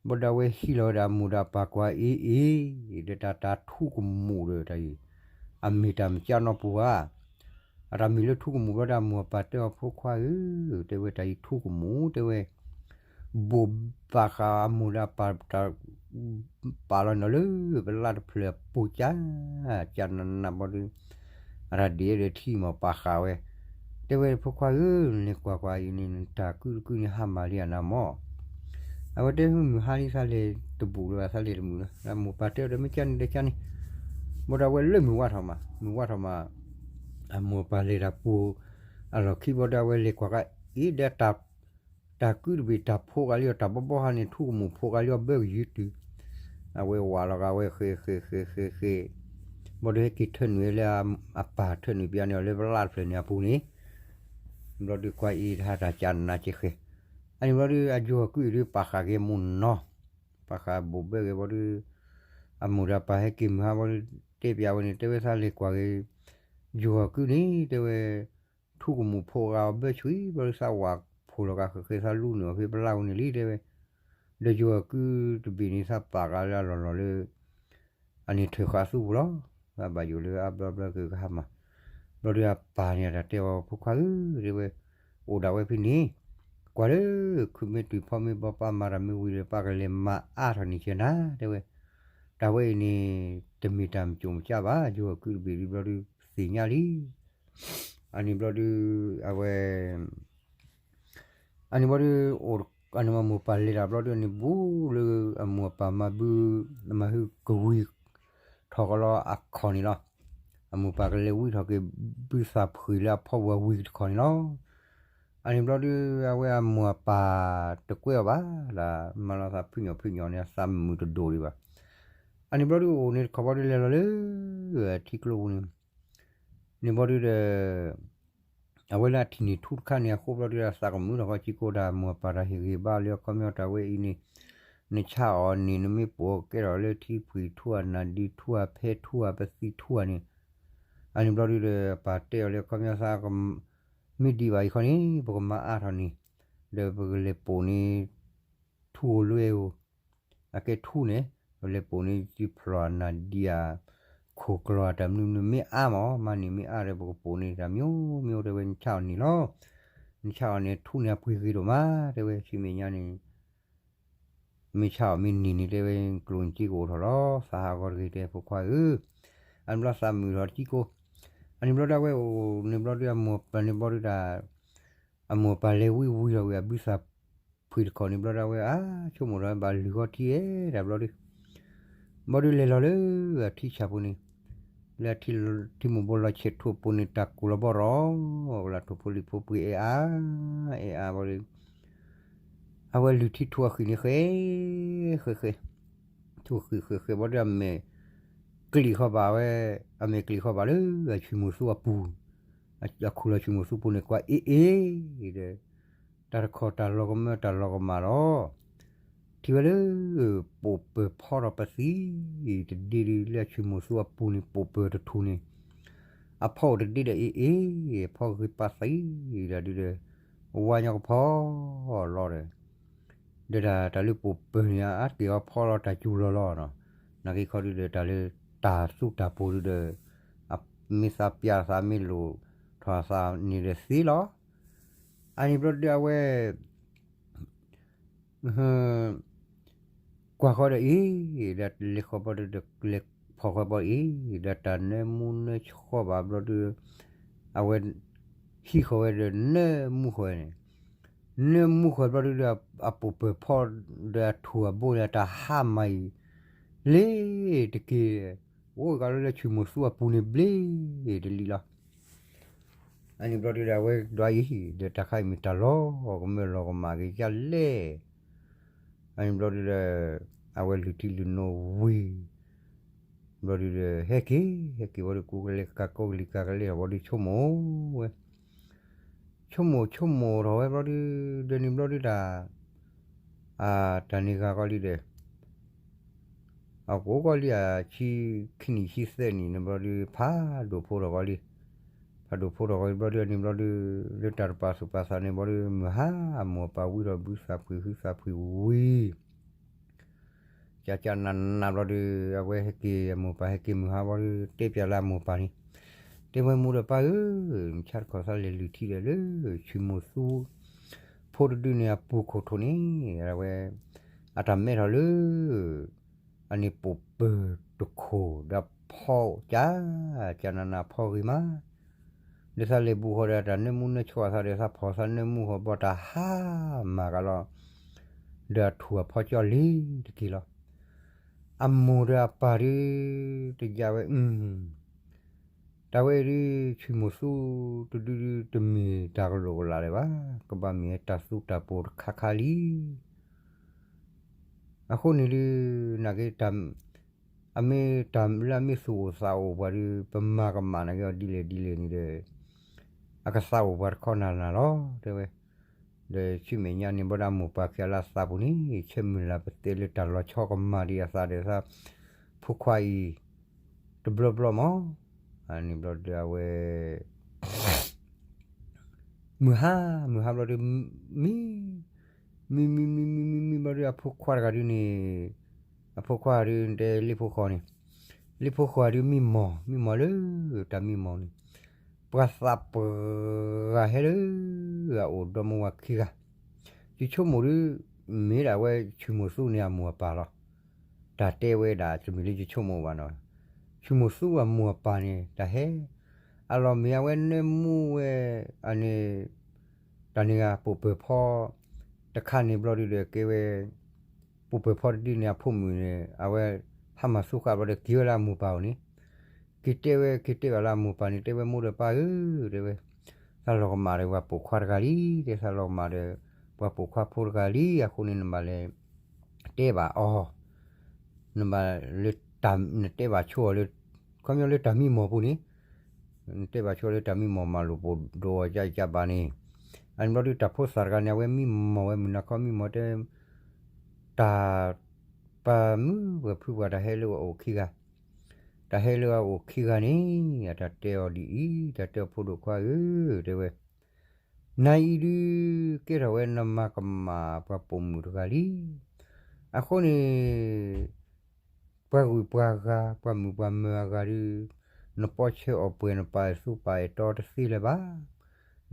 ဘၣ်ဒၣ်ဝဲဟံးလီၤဝဲဒီးအမိၢ်ဒီးပၢ်ကွၢ်အ့ၣ်အ့ၣ်, ဒီးတၢ်တၢ်ထူကမူၣ်ဒီးတၢ်အံၤ, အမ့ၢ်တၢ်မကၢနီၢ်ပူၤဧါ. အတၢ်မ့ၢ်လၢထူကမူၣ်ဘျီဒီးအမိၢ်အပၢ်တဲအီၤ ဖိခွါဧၢ, တဲဝဲတၢ်အံၤထူကမူၣ်တဲဝဲ. ဘိၣ်ဘၣ်ဃးအမိၢ်ဒီးပၢ်တၢ် ပာ်လီၤန့ၣ်လၢ ပလၢ်တဖျၢၣ်အပူၤကၢ်, ကၢ်နးနးဘျီဒုး အတၢ်ဒ်အံၤဒီးထံမီၢ်ပာ်ဃာ်ဝဲ, တဲဝဲဖိခွါဧၢ, နလဲၤကွၢ်ကွၢ်အံၤန့ၣ် နတၢ်ကုၢ်တကုၢ်န့ၣ်ဟါမၢ်လံအနၤမီၢ်. အဝဲတဲမုၢ်ဟါလံသးလဲၤတဘူးလၢၤဘၣ် သးလဲၤတမုာ်လၢၤ, အမိၢ်ပၢ်တဲအီၤဒီးမ့ၢ်ကၢ်န့ၣ်ဒီးကၢ်န့ၣ်, ဘၣ်ဒၣ်ဝဲလၢမုၢ်ဝါထီၣ်မး, မုၢ်ဝါထီၣ်မး အမိၢ်ပၢ်လဲၤတၢ်ပူၤ အလီၢ်ခံဘျီဒၣ်ဝဲလဲၤကွၢ်က့ၤအံၤဒီး တၢ်ကုၢ်တဘ့ၣ်တၢ်ဖိးဂၤလံအီၤ တၢ်ဘီဘီဟါန့ၣ် ထူကမူၣ်ဖိးဂၤလံအီၤဘၢကယုၢ်တုၤ, အဝဲဝးလီၤဂာ်ဝဲဃဲးဃဲးဃဲးဃဲးဃဲး, ဘျီဒုးဟဲက့ၤထၢနုာ်ဝဲလၢအပၢ်ထၢနုာ်ပျါန့ၣ်အီၤ လၢပလၢ်တဖျၢၣ်န့ၣ်အပူၤန့ၣ်, ဘျီဒုးကွၢ်အံၤတဟါတၢ်ကၢ်နးကဲဃဲး, အန့ၣ်ဘျီဒုး အယိၤဟီၣ်ကုၢ်အံၤဒုးပာ်ဃာ်က့ၤမိၢ်နီၤ, ပာ်ဃာ်ဘိၣ်ဘၢက့ၤဘျီဒုး အမိၢ်ဒီးပၢ်ဟဲက့ၤမုၢ်ဟါဘျီဒုး တဲပျးဝဲန့ၣ် တဲဝဲသးလဲၤကွၢ်က့ၤ ယိၤဟီၣ်ကုၢ်န့ၣ် တဲဝဲ ထူကမူၣ်ဖိးဂၤအီၤဘၢဆှံ ဘျီဒုးသးဝးဖိးလီၤဂာ်ဃဲးဃဲး သးလူနုာ်အီၤဖဲပလၢ်ဝဲန့ၣ်လံ တဲဝဲ, ဒီးယိၤဟီၣ်ကုၢ်တဘ့ၣ်န့ၣ် သးပာ်ဃာ်လၢအလီၢ်လီၢ်လၢ အန့ၣ်ထၢၣ်ဃာ်သူပူၤလီၤ, သးဘၣ်ယိၣ်လၢအဘျီဘျီက့ၤကဟါမၢ်, ဘျီဒုးအပၢ်န့ၣ်တၢ်တဲအီၤ ဖိခွါဧၢ, တဲဝဲ, အိၣ်ဒၣ်ဝဲဖဲန့ၣ်, ကွၢ်လၢ ခုးမ့ၢ်တုၤဖီမ့ၢ်ဘီ ပၢ်မၤတၢ်မ့ၢ်ဝံၤဒီး ပၢ်ကလဲၤမၤအါထီၣ်န့ၢ်ကဲနၤ တဲဝဲ, တၢ်ဝဲအံၤန့ၣ် တမ့ၢ်တၢ်မုၢ်ကၠိမုၢ်ကၢဘၣ်, ယိၤဟီၣ်ကုၢ်တဘ့ၣ်ဒုးဘျီဒုးသ့ၣ်ညါလံ, အန့ၣ်ဘျီဒုး အဝဲ အန့ၣ်ဘျီဒုး အိၣ် အန့ၣ်မိၢ်ပၢ်လဲၤတၢ်ဘျီဒုန့ၣ် ဘူးလၢအမိၢ်ပၢ်မၤဘု မၤဟုကဝံၤထီၣ်ကလီအခီၣ်န့ၣ်လီၤ. အမိၢ်ပၢ်ကလဲၤဝံထီၣ်က့ၤ ဘုသၣ်ဖှံလၢအဖီဝဲဝံၤတခီၣ်န့ၣ်လီၤ. အန့ၣ်ဘျီဒု အဝဲအမိၢ်အပၢ်တကွဲအီၤဘၣ်, ဒီးမၤလီၤသးဖုညိၣ်ဖုညိၣ်န့ၣ် အသးမုာ်တဒိၣ်ဒံးဘၣ်. အန့ၣ်ဘျီဒုအိၣ်န့ၣ်တခီၣ်ဘျီဒုလဲၤလီၤလၢ အထံကျိပူၤန့ၣ် န့ၣ်ဘျီဒုဒီး အဝဲလၢအထံၣ်န့ၢ်ထူတခါန့ၣ် အဃိဘျီဒုဒီး သးကမုာ်ထီၣ်ဃီကံကိတၢ် မိၢ်အပၢ်တၢ်ဟ့ၣ်ဂ့ၤဘၣ်လၢအခီပညီတၢ်ဝဲအံၤန့ၣ် နဆါအီၤန့ၣ် နမ့ၢ်ပိာ်ကဲထီၣ်လၢထံဖှံထူဧါ နၤဒံထူဧါ ဖဲထူဧါ ပသံထူဧါန့ၣ်, အန့ၣ်ဘျီဒုဒီး ပၢ်တဲအီၤလၢအခီပညီသး မ့ၢ်ဒံးဘၣ်အံၤခီန့ၣ် ပကမၤအါထီၣ်န့ၣ် ဒီးပကလဲၤပိာ်န့ၣ် ထူဧိၤလွဲဧိၤ အကဲထူန့ၣ် ပလဲၤပိာ်န့ၣ်တဖျိၣ်နၤဒံဧါ ခိၣ်ကျီၢ်တၢ်မနုၤမနုၤမ့ၢ်အါမး မၤန့ၢ်မ့ၢ်အါဒီး ပကပိာ်န့ၣ်တၢ်မံၤမံၤ တဲဝဲ နဆါအီၤန့ၣ်လီၤ. နဆါအီၤန့ၣ် ထူန့ၣ်အပှ့ၤဂ့ၤဒိၣ်မး တဲဝဲ ဆံးမဲာ်ညါန့ၣ် မ့ၢ်ဆါအီၤမ့ၢ်န့ၢ်န့ၣ် တဲဝဲ ကျိၣ်နက့ကအိၣ်ထီၣ်လီၤ သးဟးဂီၤတဂ့ၤ တဲဖိခွါဧၢ, အန့ၣ်ဘျီသးမုာ်ထီၣ်တကံကိ, အန့ၣ်ဘျီဒုအဝဲအိၣ်န့ၣ်ဘျီဒု အမိၢ်ပၢ်န့ၣ်ဘျီဒုဒၣ် အမိၢ်ပၢ်လဲၤဝံဝံထီၣ်ဝံၤ အဘုသၣ်ဖှံတခီၣ်န့ၣ်ဘျီဒု အဝဲအါ ဆိကမိၣ်ထီၣ်ဘၣ်လုၢ်ဃီထံအဲၣ်ဒၣ်ဘျီဒု ဘျီဒုလဲၤလီၤလၢအထံဆၣ်ပူၤန့ၣ်, လၢအထံထံမိၢ်ဘိလီၤဆဲးထူၣ်ပူၤန့ၣ် တၢ်ကိၢ်လီၤဘီရီၤ, ကလၢ်ထိၣ်ဖိလံၤဖိပှ့ၤအဲၣ်အါ, အဲၣ်အါဘျီဒု အဝဲလုၢ်ထံထူၣ်အဃံၣ်န့ၣ်ဃဲ, ဃဲဃဲ, ထူၣ်ဃံၣ်ဃဲဃဲဘျီဒု အမဲာ်ကျံးဃီဘၣ်ဝဲ, အမဲာ်ကျံးဃီဘၣ်လၢအဆွံမုၢ်သူအပူၤ, အခူၣ်လီၤဆွံမုၢ်သူပူၤန့ၣ် ကွၢ်အ့ၣ်အ့ၣ်ဒီး တၢ်တခီၣ်တၢ်လီၤကမၢတၢ်လီၤကမၣ်လီၤ. ထံၣ်ဝဲလၢ ပိာ်ပၢၤဖီထီၣ်ပသံ တဒ့ဒု လၢအဆွံမုၢ်သူအပူၤန့ၣ် ပိာ်ပၢၤတထူၣ်န့ၣ် အဖီအိၣ်တဒ့ဒီးအ့ၣ်အ့ၣ် ဖီဂ့ၤပာ်သံဒၣ်ဒုဒီး ဝါညီကဖီလီၤဒီး ဒီးတၢ်တၢ်လၢပိာ်ပၢၤန့ၣ် အါတက့ၢ်အီၤဖီလီၤတၢ်စူၤလီၤလီၤနီၤ. နာ်က့ခီဒုဒီး တၢ်လၢတၢ်သူတၢ်ပူၤဒုဒီး မ့ၢ်သးပျၢ်သးမ့ၢ်လိာ်ထီၣ်သးန့ၣ်ဒီးသ့လီၤ. အန့ၣ်ဘျီဒုအဝဲ ကွၢ်ဃီဒီးအ့ၣ်, ဒီးလဲၤဃီဘျီဒုဒီးလဲၤဖီၣ်ဃီဘျီအ့ၣ်, ဒီးတၢ်နၢမူနၢဆှီဘၣ်ဘျီဒု အဝဲ ဟံးဃီဝဲဒီးနၢမူဃီန့ၣ်, နၢမူဃီဘျီဒုဒီး အပိာ်ပၢၤဖီဒီးအထူၣ်အဘိန့ၣ် တၢ်ဟါမၢ်အံၤ လ့ၤတက့ၢ်, အိၣ်ကးလၢလၢဆွံမုၢ်သူအပူၤန့ၣ်ဘျ့တလံလီၤ. အန့ၣ်ဘျီဒုဒီး အဝဲဒွးအံၤ ဒီးတၢ်ခါအံၤမ့ၢ်တၢ်လီၤကမၢလီၤကမၣ်က့ၤဒ်လဲၣ်. အန့ၣ်ဘျီဒုဒီး အဝဲလုၢ်ထံလုၢ်နိဝံၤ ဘျီဒုဒီး ဟဲက့ၤ ဟဲက့ၤဘျီဒု ကူကလဲၤကၤကိးကလံၤကၤကလဲၤထီၣ်ဘျီဒု ဆိကမိၣ်ဝဲ ဆိကမိၣ်ဆိကမိၣ်ထီၣ်ဝဲဘျီဒု ဒီးန့ၣ်ဘျီဒုတၢ် တၢ်န့ၣ်ဂၤကီလံဒီး အကိးကီလံ အဆံခံနံၣ်ဆံသၢနံၣ်န့ၣ်ဘျီဒု ဖးဒိၣ်ဖိထီၣ်ကီလံ, ဖးဒိၣ်ဖိထီၣ်ကီလံဘျီဒု န့ၣ်ဘျီဒု လၢတၢ်တပာ်သူၣ်ပာ်သးန့ၣ်ဘျီဒု မုၢ်ဟါအမိၢ်အပၢ်ဝံထီၣ်ဘုသၣ်ဖှံဟုသၣ်ဖှံဝံၤ ကကနးနးဘျီဒု အဝဲဟဲက့ၤအမိၢ်ပၢ်ဟဲက့ၤမုၢ်ဟါဘျီဒု တဲပျးလၢအမိၢ်ပၢ်န့ၣ်, တဲဝဲမိၢ်ဒီးပၢ်ဧၢ, မုၢ်ဆါတခီၣ်သးလဲၤလုၢ်ထံဒီးလၢ ဆွံမုၢ်သူ ဖိတဒုန့ၣ်အပူၤခိၣ်ထိၣ်န့ၣ် အဝဲ အတၢ်မဲထီၣ်လၢ အန့ၣ်ပိာ်ပၢၤတခိၣ်ဒီးဖီက ကနးနးဖီဂ့ၤမး ဒီးသးလဲၤဘူးဃီဒီးတၢ်နၢမူနၢဆှီသးဒီးသးဖီၣ်သးနၢမူဃီဘျီတၢ်ဟါမၢ်ကလီၤ, ဒီးအထူၣ်အဖီကၠီလံတက့ၢ်လီၤ. အမိၢ်ဒီးအပၢ်ဒု တယါဝဲ တၢ်ဝဲအံၤဒု ဆွံမုၢ်သူတဒုဒု တမ့ၢ်တၢ်ကလိာ်ကလာ်လၢၤဘၣ်, ကဘၣ်မ့ၢ်တၢ်သူတၢ်ပိၤတခါခါလံ. အဃိန့ၣ်ဒု နာ်က့ အမ့ၢ်တၢ်လၢအမ့ၢ်သူၣ်အိၣ်သးအိၣ်ပှၤဒု ပမၤကမၣ်နာ်က့အီၤဒ်လဲၣ်ဒ်လဲၣ်န့ၣ်ဒီး အကသးအိၣ်ပှၤတခီနၤနၤလီၤ တဲဝဲ. ဒီးဆူမဲာ်ညါန့ၣ် ဘၣ်ဒီးအမိၢ်ပၢ်ခံဂၤလၢအသးပူၤန့ၣ် ဆဲးမုၢ်လၢ်ပတဲလၢတၢ်လီၤဆီကမၣ်ဒံးအသးဒီးသး ဖိခွါအံၤ တဘျီဘျီမး, န့ၣ်ဘျီဒီးအဝဲ မုၢ်ဟါ မုၢ်ဟါဘျီဒီး မံ မံ မံ မံ မံ မံ မံဘျီဒီး အဖိခွါတဂၤဒုန့ၣ် အဖိခွါဒုတဲလ့ဖိဃီန့ၣ် လ့ဖိဃီဒုမံမီၢ် မံမီၢ်လၢတၢ်မံမီၢ်န့ၣ် ပှၤသးပှၢ်ဂၤဟဲလၢအအိၣ်ဒီမါဝၤခံဂၤ ယဆိကမိၣ်ဒု မ့ၢ်ဒၣ်ဝဲဆူၣ်မိၢ်သူန့ၣ်အမိၢ်အပၢ်လီၤ. တၢ်တဲဝဲဒၣ် တမ့ၢ်လၢယဆိကမိၣ်ဘၣ်နီၤ. ဆူၣ်မိၢ်သူအမိၢ်အပၢ်န့ၣ် တၢ်ဟဲ အလီၢ်မ့ၢ်အဝဲနၢမူဝဲ အန့ၣ် တၢ်န့ၣ်ဂၤပိာ်ပၢၤဖီ တခါန့ၣ်ဘျီဒုဒီးကဲဝဲ ပူၤပၢၤဖီတဒ့န့ၣ် အဖိမုၣ်န့ၣ် အဝဲဟးမၤဆူဃာ်ဘျီဒီး က့ၤဝဲလၢအမိၢ်ပၢ်အိၣ်န့ၣ်, က့ၤတဲဝဲ က့ၤတဲဘၣ်လၢအမိၢ်ပၢ်န့ၣ် တဲဝဲမိၢ်ဒီးပၢ်ဧၢ, တဲဝဲ, သးလီၤကမၣ်ဒီးပှၤပိာ်ခွါတဂၤလံ, တဲသးလီၤကမၣ်ဒီး ပှၤပိာ်ခွါဖိတဂၤလံ, အဃိန့ၣ်နဘၣ်လဲၤတဲဘၣ်အီၤ, နဘၣ်လၢ နတဲဘၣ်ဆိအီၤလၢ ခီပညီလၢတၢ်မံမီၢ်ပူၤန့ၣ်, နတဲဘၣ်ဆိလၢတၢ်မံမီၢ်မၤလိာ်ပိာ်ဒိၣ်အီၤကကဘၣ်န့ၣ်, အန့ၣ်ဘျီဒုတၢ်ဖိသၣ်တဂၤန့ၣ် အဝဲမံမီၢ်ဝဲမုၢ်နၤခီမံမီၢ်တဲ တၢ် ပှၤမုၢ်ပှၤဖုပှၤတၢ်ဟဲလၢအအိၣ်ခံဂၤ, တၢ်ဟဲလၢအအိၣ်ခံဂၤန့ၣ် အတၢ်တဲအီၤဒ်အံၤ, တၢ်တဲအီၤဖိဒိၣ်ခွါဧၢ, တဲဝဲ, နၤအံၤဒု ကဲထီၣ်ဝဲနမၤကမၣ်ပှၤပိာ်မုၣ်တဂၤလံ. အဃိန့ၣ် ပှၤဂုၤပှၤဂၤ ပှၤမုၣ်ပှၤမၢၤအဂၤဒု နပီဆၢအီၣ်ပှဲၤနပာ်အဲၣ်သူပာ်အဲၣ်တီတသ့လၢၤဘၣ်.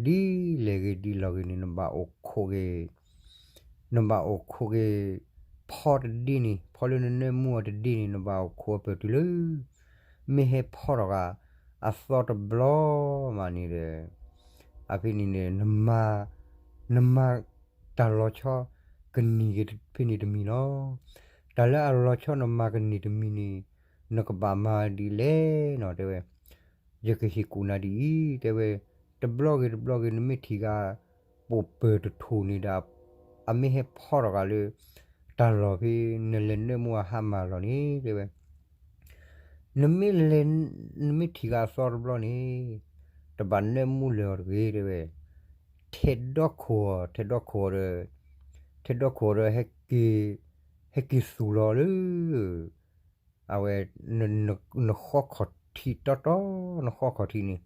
ဒ်လဲၣ်ဂ့ၤဒ်လဲၣ်ဂ့ၤန့ၣ် နဘၣ်အိၣ်ခိးက့ၤ နဘၣ်အိၣ်ခိးက့ၤ ဖီတဒ့န့ၣ် ဖီလၢနနၢမူအီၤတဒ့န့ၣ် နဘၣ်အိၣ်ခိးအပၢၢ်တုၤလၢ မ့ၢ်ဟဲဖီထီၣ်ဂၤ အသီတဘျီမးန့ၣ်ဒီး အဖဲန့ၣ်န့ၣ် နမၤ နမၤတၢ်လီၤဆီ ကန့ၢ်က့ၤဖဲန့ၣ်တမံၤလီၤ. တၢ်လၢအလီၤဆီနမၤကန့ၢ်တမံၤန့ၣ် နကဘၣ်မၤဒ်လဲၣ်နီၤ တဲဝဲ ယကဟ့ၣ်ကူၣ်နၤဒ်အံၤ တဲဝဲ, တဘျီဂ့ၤတဘျီဂ့ၤ နမ့ၢ်ထံၣ်ဂၤ ပိာ်ပၢၤတထိၣ်န့ၣ်ဒီး အမ့ၢ်ဟဲဖီထီၣ်ဂၤလၢ တၢ်လီၢ်ဖဲ နလဲၤနၢမူအဟါမၢ်လီၤန့ၣ် တဲဝဲ, နမ့ၢ်လဲၤ နမ့ၢ်ထံၣ်ဂၤအသီတဘျီန့ၣ် တဘၣ်နၢမူလၢၤအီၤတဂ့ၤ တဲဝဲ, ထဲးဒီခိၣ်အီၤ ထဲးဒီခိၣ်အီၤဒီး ထဲးဒီခိၣ်အီၤဒီး ဟဲက့ၤ ဟဲက့ၤသူၣ်လီၤလၢ အဝဲ နဃီခီၣ်ထံးတီတီ နဃီခီၣ်ထံးန့ၣ်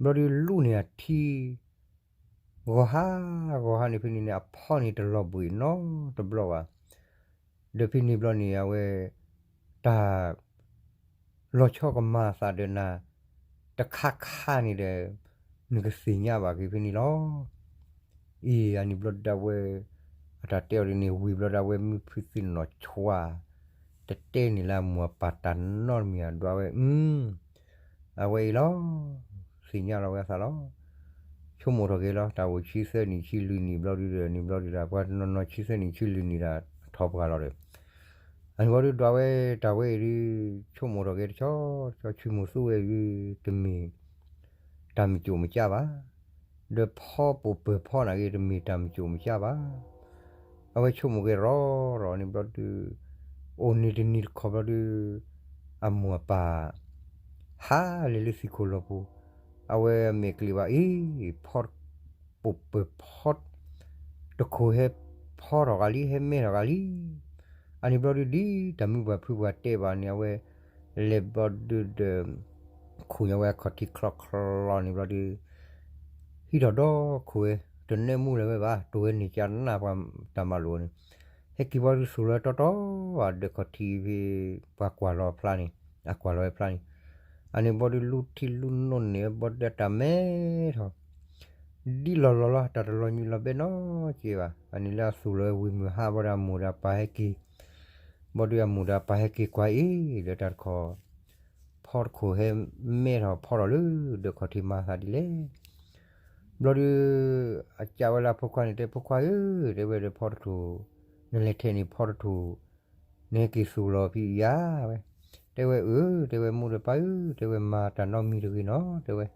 ဘျီဒုလူန့ၢ်အထံ ဂီၤဟါ ဂီၤဟါန့ၣ်ဖဲန့ၣ်န့ၣ် အဖီန့ၣ်တလီၤဘှံးနီတဘျီဘၣ်. ဒီးဖဲန့ၣ်ဘျီန့ၣ် အဝဲ တၢ် လီၤဆီကမၤအသးဒီးနၤ တခါခါန့ၣ်ဒီး နကသ့ၣ်ညါဘၣ်က့ၤဖဲန့ၣ်လီၤ. အံၤ အန့ၣ်ဘျီဒၣ်ဝဲ အတၢ်တဲအီၤဒ်န့ၣ် ဝံၤဘျီဒၣ်ဝဲမုၢ်ဖုသ့ၣ်နီၣ်ဆွါ တတဲန့ၣ်လၢအမိၢ်အပၢ်တၢ်နီတမံၤအဒွးဝဲ အဝဲအံၤလီၤ. သ့ၣ်ညါလီၤဝဲအသးလီၤ. ဆိကမိၣ်ထီၣ်က့ၤလီၤ တၢ်အိၣ်ဆံသၢနံၣ်ဆံလွံၢ်နံၣ်ဘျီဒုဒီး နံၣ်ဘျီဒုဒီး ပှၤနီၢ်နီၢ်ဆံသၢနံၣ်ဆံလွံၢ်နံၣ်ဒီး ထီၣ်ပှၢ်လီၤဒီး အန့ၣ်ဘျီဒုဒွးဝဲတၢ်ဝဲအံၤဒု ဆိကမိၣ်ထီၣ်က့ၤတဆီဆီ ဆွံမုၢ်သူဝဲအံၤဒု တမ့ၢ် တၢ်မုၢ်ကၠိၣ်မုၢ်ကၠၢ်ဘၣ်, ဒီးဖီပိာ်ပၢၤဖီနာ်က့ တမ့ၢ်တၢ်မုၢ်ကၠိၣ်မုၢ်ကၠၢ်ဘၣ်. အဝဲဆိကမိၣ်က့ၤရီရီန့ၣ်ဘျီဒု အိၣ်န့ၣ်တနံၤတခီဘျီဒု အမိၢ်အပၢ် ဟးလဲၤလၢသံၣ်ခိၣ်လီၢ်ပူၤ, အဝဲမ့ၢ်ကျံးဘၣ်အံၤ ဖီ ပိာ်ပၢၤဖီ တခိၣ်ဟဲဖီထီၣ်ဂၤလံ ဟဲမဲထီၣ်ဂၤလံ. အန့ၣ်ဘျီဒုဒ်တၢ်မုၢ်ပှၢ်ဖုပှၢ်တဲဘၣ်န့ၣ် အဝဲ လဲၤဘျီဒုဒီး ခိၣ်ညါဝဲအခီၣ်ထံးချီချီန့ၣ်ဘျီဒု ဟံးထီၣ်ဒီခိၣ်ဝဲ တနၢမူလၢၤဝဲဘၣ် တိၢ်ဝဲန့ၣ်ကနၣ်ပှၤတၢ်မၤလိာ်န့ၣ် ဟဲက့ၤဘျီဒုသူၣ်လီၤတီတီ အဒၢးခီၣ်ထံးဖဲ ပှၤကွၢ်လီၤဖျါန့ၣ် အကွၢ်လီၤဝဲဖျါန့ၣ် အန့ၣ်ဘျီဒုလူထံလူနိန့ၣ် ဘျီဒုတၢ်မဲထီၣ် ဒ်လီၤလီၤလီၤ တၢ်တလီၤညံးလီၤဘဲနီတက့ၢ်ဘၣ်. အန့ၣ်လၢအသူၣ်လီၤဝံၤမုၢ်ဟါဘျီဒီးအမိၢ်ဒီးအပၢ်ဟဲက့ၤ, ဘျီဒုအမိၢ်ဒီးအပၢ်ဟဲက့ၤကွၢ်အံၤ လၢတၢ်တခီ ဖီတခိၣ်ဟဲမဲထီၣ်ဖီထီၣ်လၢဒၢးခီၣ်ထံးမၤသးဒ်လဲၣ်. ဘျီဒု အကးဝဲလၢအဖိခွါန့ၣ် တဲဖိခွါဧၢ, တဲဝဲဒီးဖီတခိၣ်, နလဲၤထဲန့ၣ်ဖီတခိၣ်, နဟဲက့ၤသူၣ်လီၤဖဲအံၤဧါဝဲ, တဲဝဲအၢ, တဲဝဲမိၢ်ဒီးပၢ်ဧၢ, တဲဝဲမၤတၢ်နီတမံၤတဂ့ၤနီၤ, တဲဝဲ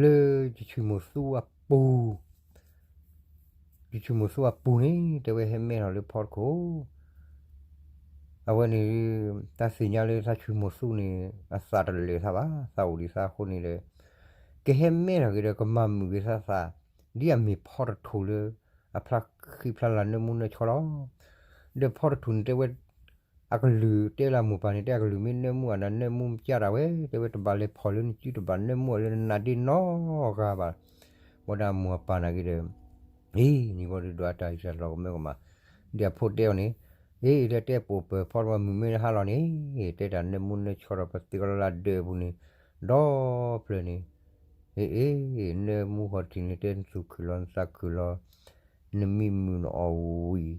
လၢယဆွံမုၢ်သူအပူၤ ယဆွံမုၢ်သူအပူၤန့ၣ် တဲဝဲဟဲမဲထီၣ်လၢဖီတခိၣ်, အဝဲန့ၣ် တၢ်သ့ၣ်ညါလၢတၢ်ဆွံမုၢ်သူန့ၣ် အသးတလၢာ်သးဘၣ်, သးအိၣ်ဒံးသးအဃိန့ၣ်ဒီး ကဟဲမဲထီၣ်က့ၤဒီးကမၤမုာ်က့ၤသးသး, ဒ်အမ့ၢ်ဖီတခိၣ်လၢ အဖျါဃံဖျါလၤနၢမူနၢဆှီလီၤ. ဒီးဖီတခိၣ်န့ၣ်တဲဝဲ အကလုၢ်တဲလၢအမိၢ်ပၢ်န့ၣ် တဲအကလုၢ်မ့ၢ်နၢမူအနၢ်နၢမူကၢ်တၢ်ဝဲ, တဲဝဲတဘၣ်လဲၤဖီၣ်လၢနစု တဘၣ်နၢမူအီၤလၢနနးဒ့နီတဂၤဘၣ်. ဘၣ်ဒီးအမိၢ်အပၢ်နာ်က့ဒီး အ့ န့ၣ်ဘျီဒုဒီးအတၢ်အံၤတၢ်လီၤကမၢကမၣ်, ဒ်အဖိတဲအီၤန့ၣ်, အ့ တဲတဲပိာ်ပၢၤဖီတဝဲမုၢ်မ့ၢ်ဟါလီၤန့ၣ်, တဲတၢ်နၢမူနၢဆှီဒီးပသ့ကလီလၢဒၢးပူၤန့ၣ်, ဒီဖျၢၣ်န့ၣ်, အ့ အ့ နၢမူဃီတထံၣ်န့ၣ် တဲနသူၣ်ခုၣ်လီၤနသးခုၣ်လီၤ, နမံမုာ်နအီၣ်ဝံၤ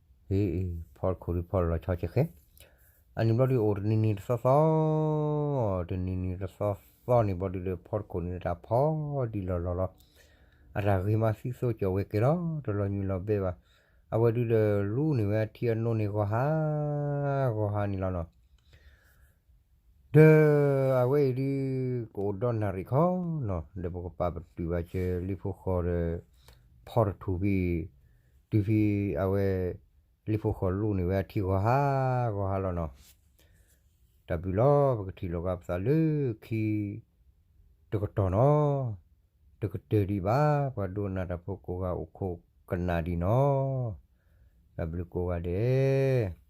အ့ အ့ ဖီတခိၣ်ဒုးဖီလီၤဆီဆဲးဃဲ, အန့ၣ်ဘျီဒုးအိၣ်တနံၤနံၤတသီသီ, တနံၤနံၤတသီသီန့ၣ်ဘျီဒုးဒီးဖီတခိၣ်န့ၣ်တၢ်ဖီဒံးလီၤလီၤလီၤ, အတၢ်ဂ့ၤမးသံသိကၠီဝဲကဲလီၤ တလီၤညွံးလီၤဘဲဘၣ်. အဝဲဒုးဒီးလူန့ၢ်ဝဲအထံအနိန့ၣ်ဂီၤဟါ ဂီၤဟါန့ၣ်လီၤနီၤ. ဒီးအဝဲအံၤဒုး ကအိၣ်ဒီးနၣ်ရံၣ်ခီနီၤ ဒီးပကပာ်ပတုာ်ဘၣ်စၢၤလံာ်ဖိဃီဒီး ဖီတထူၣ်ဖဲ တုၤဖဲအဝဲ လံာ်ဖိဃီလူန့ၢ်ဝဲအထံဂီၤဟါ ဂီၤဟါလီၤနီၤ. တၢ်ဘျုးလီၤ ပကထံၣ်လိာ်က့ၤပသးလၢခံ တကတီၢ်နီၤ တကတၢၢ်ဒံးဘၣ် ပှၤဒိကနၣ်တၢ်ဖိကိးဂၤအိၣ်ခိးကနၣ်ဒံးနီၤ. တၢ်ဘျုးကိးဂၤဒဲး